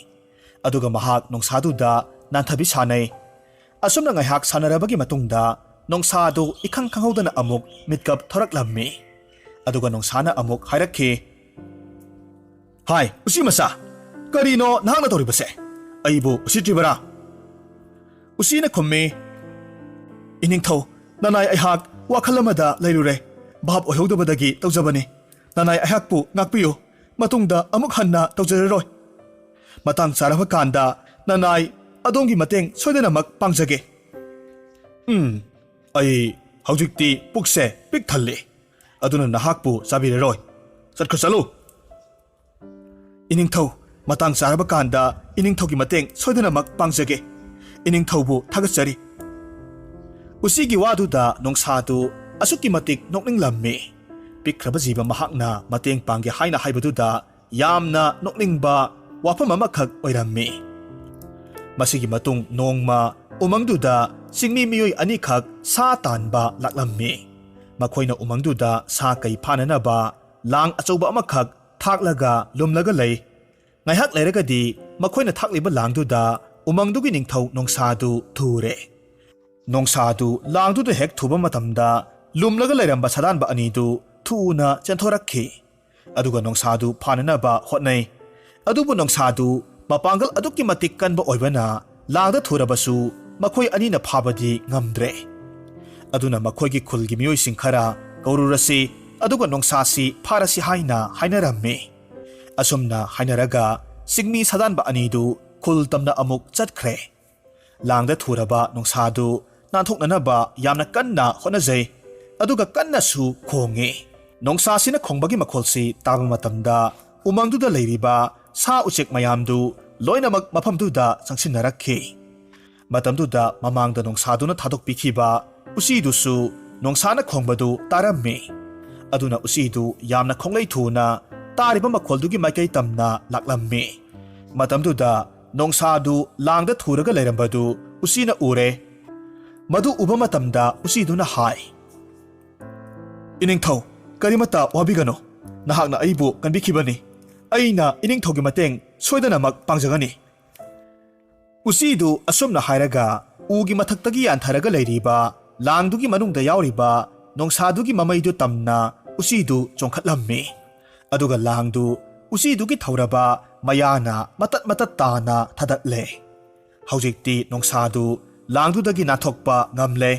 ꯑꯗꯨꯒ ꯃꯍꯥꯛ ꯅꯣꯡꯁꯥꯗꯨꯗ ꯅꯥꯟꯊꯕꯤ ꯁꯥꯟꯅꯩ꯫ ꯑꯁꯨꯝꯅ ꯉꯥꯏꯍꯥꯛ ꯁꯥꯟꯅꯔꯕꯒꯤ ꯃꯇꯨꯡꯗ ꯅꯣꯡꯁꯥꯗꯨ ꯏꯈꯪ ꯈꯪꯍꯧꯗꯅ ꯑꯃꯨꯛ ꯃꯤꯠꯀꯞ ꯊꯣꯔꯛꯂꯝꯃꯤ꯫ ꯑꯗꯨꯒ ꯅꯣꯡꯁꯥꯅ ꯑꯃꯨꯛ ꯍꯥꯏꯔꯛꯈꯤ, "ꯍꯥꯏ, ꯎꯆꯤ ꯃꯆꯥ, ꯀꯔꯤꯅꯣ ꯅꯍꯥꯛꯅ ꯇꯧꯔꯤꯕꯁꯦ? ꯑꯩꯕꯨ ꯎꯁꯤꯠꯇ꯭ꯔꯤꯕꯔꯥ?" ꯎꯆꯤꯅ ꯈꯨꯝꯃꯤ, "ꯏꯅꯤꯡꯊꯧ, ꯅꯅꯥꯏ ꯑꯩꯍꯥꯛ ꯋꯥꯈꯜ ꯑꯃꯗ ꯂꯩꯔꯨꯔꯦ꯫ ꯚꯥꯞ ꯑꯣꯏꯍꯧꯗꯕꯗꯒꯤ ꯇꯧꯖꯕꯅꯤ꯫ ꯅꯅꯥꯏ ꯑꯩꯍꯥꯛꯄꯨ ꯉꯥꯛꯄꯤꯌꯨ꯫ ꯃꯇꯨꯡꯗ ꯑꯃꯨꯛ ꯍꯟꯅ ꯇꯧꯖꯔꯔꯣꯏ꯫ ꯃꯇꯥꯡ ꯆꯥꯔꯕ ꯀꯥꯟꯗ ꯅꯅꯥꯏ ꯑꯗꯣꯝꯒꯤ ꯃꯇꯦꯡ ꯁꯣꯏꯗꯅꯃꯛ ꯄꯥꯡꯖꯒꯦ꯫ ꯎꯝ, ꯑꯩ ꯍꯧꯖꯤꯛꯇꯤ ꯄꯨꯛꯁꯦ ꯄꯤꯛ ꯊꯜꯂꯦ꯫ ꯑꯗꯨꯅ ꯅꯍꯥꯛꯄꯨ ꯆꯥꯕꯤꯔꯔꯣꯏ꯫ ꯆꯠꯈ꯭ꯔꯣ, ꯆꯠꯂꯨ꯫" "ꯏꯅꯤꯡꯊꯧ, ꯃꯇꯥꯡ ꯆꯥꯔꯕ ꯀꯥꯟꯗ ꯏꯅꯤꯡꯊꯧꯒꯤ ꯃꯇꯦꯡ ꯁꯣꯏꯗꯅꯃꯛ ꯄꯥꯡꯖꯒꯦ꯫ ꯏꯅꯤꯡꯊꯧꯕꯨ ꯊꯥꯒꯠꯆꯔꯤ꯫ ꯎꯆꯤꯒꯤ ꯋꯥꯗꯨꯗ ꯅꯣꯡꯁꯥꯗꯨ ꯑꯁꯨꯛꯀꯤ ꯃꯇꯤꯛ ꯅꯣꯛꯅꯤꯡꯂꯝꯃꯤ꯫ ꯄꯤꯛꯈ꯭ꯔꯕ ꯖꯤꯕ ꯃꯍꯥꯛꯅ ꯃꯇꯦꯡ ꯄꯥꯡꯒꯦ ꯍꯥꯏꯅ ꯍꯥꯏꯕꯗꯨꯗ ꯌꯥꯝꯅ ꯅꯣꯛꯅꯤꯡꯕ ꯋꯥꯐꯝ ꯑꯃꯈꯛ ꯑꯣꯏꯔꯝꯃꯤ꯫ ꯃꯁꯤꯒꯤ ꯃꯇꯨꯡ ꯅꯣꯡꯃ ꯎꯃꯪꯗꯨꯗ ꯆꯤꯡꯃꯤ ꯃꯤꯑꯣꯏ ꯑꯅꯤꯈꯛ ꯁꯥ ꯇꯥꯟꯕ ꯂꯥꯛꯂꯝꯃꯤ꯫ ꯃꯈꯣꯏꯅ ꯎꯃꯪꯗꯨꯗ ꯁꯥ ꯀꯩ ꯐꯥꯅꯅꯕ ꯂꯥꯡ ꯑꯆꯧꯕ ꯑꯃꯈꯛ ꯊꯥꯛꯂꯒ ꯂꯨꯝꯂꯒ ꯂꯩ꯫ ꯉꯥꯏꯍꯥꯛ ꯂꯩꯔꯒꯗꯤ ꯃꯈꯣꯏꯅ ꯊꯥꯛꯂꯤꯕ ꯂꯥꯡꯗꯨꯗ ꯎꯃꯪꯗꯨꯒꯤ ꯅꯤꯡꯊꯧ ꯅꯣꯡꯁꯥꯗꯨ ꯊꯨꯔꯦ꯫ ꯅꯣꯡꯁꯥꯗꯨ ꯂꯥꯡꯗꯨꯗ ꯍꯦꯛ ꯊꯨꯕ ꯃꯇꯝꯗ ꯂꯨꯝꯂꯒ ꯂꯩꯔꯝꯕ ꯁꯥꯗꯥꯟꯕ ꯑꯅꯤꯗꯨ ꯊꯨꯅ ꯆꯦꯟꯊꯣꯔꯛꯈꯤ꯫ ꯑꯗꯨꯒ ꯅꯣꯡꯁꯥꯗꯨ ꯐꯥꯅꯅꯕ ꯍꯣꯠꯅꯩ꯫ ꯑꯗꯨꯕꯨ ꯅꯣꯡꯁꯥꯗꯨ ꯃꯄꯥꯡꯒꯜ ꯑꯗꯨꯛꯀꯤ ꯃꯇꯤꯛ ꯀꯟꯕ ꯑꯣꯏꯕꯅ ꯂꯥꯡꯗ ꯊꯨꯔꯕꯁꯨ ꯃꯈꯣꯏ ꯑꯅꯤꯅ ꯐꯥꯕꯗꯤ ꯉꯝꯗ꯭ꯔꯦ꯫ ꯑꯗꯨꯅ ꯃꯈꯣꯏꯒꯤ ꯈꯨꯜꯒꯤ ꯃꯤꯑꯣꯏꯁꯤꯡ ꯈꯔ ꯀꯧꯔꯨꯔꯁꯤ, ꯑꯗꯨꯒ ꯅꯣꯡꯁꯥꯁꯤ ꯐꯥꯔꯁꯤ ꯍꯥꯏꯅ ꯍꯥꯏꯅꯔꯝꯃꯤ꯫ ꯑꯁꯨꯝꯅ ꯍꯥꯏꯅꯔꯒ ꯆꯤꯡꯃꯤ ꯁꯥꯗꯥꯟꯕ ꯑꯅꯤꯗꯨ ꯈꯨꯜ ꯇꯝꯅ ꯑꯃꯨꯛ ꯆꯠꯈ꯭ꯔꯦ꯫ ꯂꯥꯡꯗ ꯊꯨꯔꯕ ꯅꯣꯡꯁꯥꯗꯨ ꯅꯥꯟꯊꯣꯛꯅꯅꯕ ꯌꯥꯝꯅ ꯀꯟꯅ ꯍꯣꯠꯅꯖꯩ, ꯑꯗꯨꯒ ꯀꯟꯅꯁꯨ ꯈꯣꯡꯉꯤ꯫ ꯅꯣꯡꯁꯥꯁꯤꯅ ꯈꯣꯡꯕꯒꯤ ꯃꯈꯣꯜꯁꯤ ꯇꯥꯕ ꯃꯇꯝꯗ ꯎꯃꯪꯗꯨꯗ ꯂꯩꯔꯤꯕ ꯁꯥ ꯎꯆꯦꯛ ꯃꯌꯥꯝꯗꯨ ꯂꯣꯏꯅꯃꯛ ꯃꯐꯝꯗꯨꯗ ꯆꯪꯁꯤꯟꯅꯔꯛꯈꯤ꯫ ꯃꯇꯝꯗꯨꯗ ꯃꯃꯥꯡꯗ ꯅꯣꯡꯁꯥꯗꯨꯅ ꯊꯥꯗꯣꯛꯄꯤꯈꯤꯕ ꯎꯆꯤꯗꯨꯁꯨ ꯅꯣꯡꯁꯥꯅ ꯈꯣꯡꯕꯗꯨ ꯇꯥꯔꯝꯃꯤ꯫ ꯑꯗꯨꯅ ꯎꯆꯤꯗꯨ ꯌꯥꯝꯅ ꯈꯣꯡꯂꯩ ꯊꯨꯅ ꯇꯥꯔꯤꯕ ꯃꯈꯣꯜꯗꯨꯒꯤ ꯃꯥꯏꯀꯩ ꯇꯝꯅ ꯂꯥꯛꯂꯝꯃꯤ꯫ ꯃꯇꯝꯗꯨꯗ ꯅꯣꯡꯁꯥꯗꯨ ꯂꯥꯡꯗ ꯊꯨꯔꯒ ꯂꯩꯔꯝꯕꯗꯨ ꯎꯆꯤꯅ ꯎꯔꯦ꯫ ꯃꯗꯨ ꯎꯕ ꯃꯇꯝꯗ ꯎꯆꯤꯗꯨꯅ ꯍꯥꯏ, "ꯏꯅꯤꯡꯊꯧ, ꯀꯔꯤꯃꯠꯇ ꯋꯥꯕꯤꯒꯅꯨ꯫ ꯅꯍꯥꯛꯅ ꯑꯩꯕꯨ ꯀꯟꯕꯤꯈꯤꯕꯅꯤ꯫ ꯑꯩꯅ ꯏꯅꯤꯡꯊꯧꯒꯤ ꯃꯇꯦꯡ ꯁꯣꯏꯗꯅꯃꯛ ꯄꯥꯡꯖꯒꯅꯤ꯫" ꯎꯆꯤꯗꯨ ꯑꯁꯨꯝꯅ ꯍꯥꯏꯔꯒ ꯎꯒꯤ ꯃꯊꯛꯇꯒꯤ ꯌꯥꯟꯊꯔꯒ ꯂꯩꯔꯤꯕ ꯂꯥꯡꯗꯨꯒꯤ ꯃꯅꯨꯡꯗ ꯌꯥꯎꯔꯤꯕ ꯅꯣꯡꯁꯥꯗꯨꯒꯤ ꯃꯃꯩꯗꯨ ꯇꯝꯅ ꯎꯆꯤꯗꯨ ꯆꯣꯡꯈꯠꯂꯝꯃꯤ꯫ ꯑꯗꯨꯒ ꯂꯥꯡꯗꯨ ꯎꯆꯤꯗꯨꯒꯤ ꯊꯧꯔꯕ ꯃꯌꯥꯅ ꯃꯇꯠ ꯃꯇꯠ ꯇꯥꯅ ꯊꯥꯗꯠꯂꯦ꯫ ꯍꯧꯖꯤꯛꯇꯤ ꯅꯣꯡꯁꯥꯗꯨ ꯂꯥꯡꯗꯨꯗꯒꯤ ꯅꯥꯟꯊꯣꯛꯄ ꯉꯝꯂꯦ꯫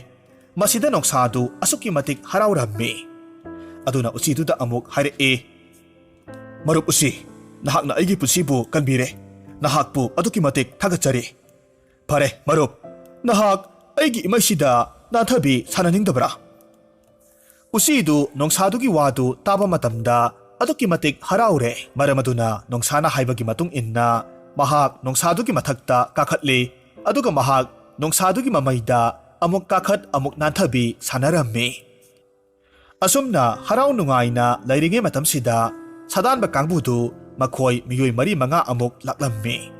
ꯃꯁꯤꯗ ꯅꯣꯡꯁꯥꯗꯨ ꯑꯁꯨꯛꯀꯤ ꯃꯇꯤꯛ ꯍꯔꯥꯎꯔꯝꯃꯤ꯫ ꯑꯗꯨꯅ ꯎꯆꯤꯗꯨꯗ ꯑꯃꯨꯛ ꯍꯥꯏꯔꯛꯏ, "ꯃꯔꯨꯞ ꯎꯆꯤ, ꯅꯍꯥꯛꯅ ꯑꯩꯒꯤ ꯄꯨꯟꯁꯤꯕꯨ ꯀꯟꯕꯤꯔꯦ꯫ ꯅꯍꯥꯛꯄꯨ ꯑꯗꯨꯛꯀꯤ ꯃꯇꯤꯛ ꯊꯥꯒꯠꯆꯔꯤ꯫ ꯐꯔꯦ ꯃꯔꯨꯞ, ꯅꯍꯥꯛ ꯑꯩꯒꯤ ꯏꯃꯩꯁꯤꯗ ꯅꯥꯟꯊꯕꯤ ꯁꯥꯟꯅꯅꯤꯡꯗꯕ꯭ꯔꯥ?" ꯎꯆꯤꯗꯨ ꯅꯣꯡꯁꯥꯗꯨꯒꯤ ꯋꯥꯗꯨ ꯇꯥꯕ ꯃꯇꯝꯗ ꯑꯗꯨꯛꯀꯤ ꯃꯇꯤꯛ ꯍꯔꯥꯎꯔꯦ꯫ ꯃꯔꯝ ꯑꯗꯨꯅ ꯅꯣꯡꯁꯥꯅ ꯍꯥꯏꯕꯒꯤ ꯃꯇꯨꯡ ꯏꯟꯅ ꯃꯍꯥꯛ ꯅꯣꯡꯁꯥꯗꯨꯒꯤ ꯃꯊꯛꯇ ꯀꯥꯈꯠꯂꯤ, ꯑꯗꯨꯒ ꯃꯍꯥꯛ ꯅꯣꯡꯁꯥꯗꯨꯒꯤ ꯃꯃꯩꯗ ꯑꯃꯨꯛ ꯀꯥꯈꯠ ꯑꯃꯨꯛ ꯅꯥꯟꯊꯕꯤ ꯁꯥꯟꯅꯔꯝꯃꯤ꯫ ꯑꯁꯨꯝꯅ ꯍꯔꯥꯎ ꯅꯨꯡꯉꯥꯏꯅ ꯂꯩꯔꯤꯉꯩ ꯃꯇꯝꯁꯤꯗ ꯁꯥꯗꯥꯟꯕ ꯀꯥꯡꯕꯨꯗꯨ ꯃꯈꯣꯏ ꯃꯤꯑꯣꯏ ꯃꯔꯤ ꯃꯉꯥ ꯑꯃꯨꯛ ꯂꯥꯛꯂꯝꯃꯤ꯫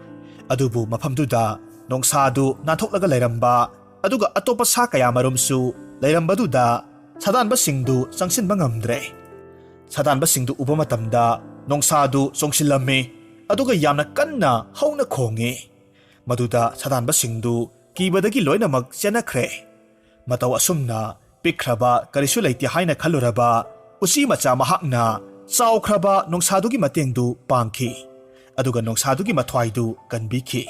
ꯑꯗꯨꯕꯨ ꯃꯐꯝꯗꯨꯗ ꯅꯣꯡꯁꯥꯗꯨ ꯅꯥꯟꯊꯣꯛꯂꯒ ꯂꯩꯔꯝꯕ, ꯑꯗꯨꯒ ꯑꯇꯣꯞꯄ ꯁꯥ ꯀꯌꯥ ꯃꯔꯨꯝꯁꯨ ꯂꯩꯔꯝꯕꯗꯨꯗ ꯁꯥꯗꯥꯟꯕꯁꯤꯡꯗꯨ ꯆꯪꯁꯤꯟꯕ ꯉꯝꯗ꯭ꯔꯦ꯫ ꯁꯥꯗꯥꯟꯕꯁꯤꯡꯗꯨ ꯎꯕ ꯃꯇꯝꯗ ꯅꯣꯡꯁꯥꯗꯨ ꯆꯣꯡꯁꯤꯜꯂꯝꯃꯤ, ꯑꯗꯨꯒ ꯌꯥꯝꯅ ꯀꯟꯅ ꯍꯧꯅ ꯈꯣꯡꯉꯤ꯫ ꯃꯗꯨꯗ ꯁꯥꯗꯥꯟꯕꯁꯤꯡꯗꯨ ꯀꯤꯕꯗꯒꯤ ꯂꯣꯏꯅꯃꯛ ꯆꯦꯟꯅꯈ꯭ꯔꯦ꯫ ꯃꯇꯧ ꯑꯁꯨꯝꯅ ꯄꯤꯛꯈ꯭ꯔꯕ, ꯀꯔꯤꯁꯨ ꯂꯩꯇꯦ ꯍꯥꯏꯅ ꯈꯜꯂꯨꯔꯕ ꯎꯆꯤ ꯃꯆꯥ ꯃꯍꯥꯛꯅ ꯆꯥꯎꯈ꯭ꯔꯕ ꯅꯣꯡꯁꯥꯗꯨꯒꯤ ꯃꯇꯦꯡꯗꯨ ꯄꯥꯡꯈꯤ, ꯑꯗꯨꯒ ꯅꯣꯡꯁꯥꯗꯨꯒꯤ ꯃꯊ꯭ꯋꯥꯏꯗꯨ ꯀꯟꯕꯤꯈꯤ꯫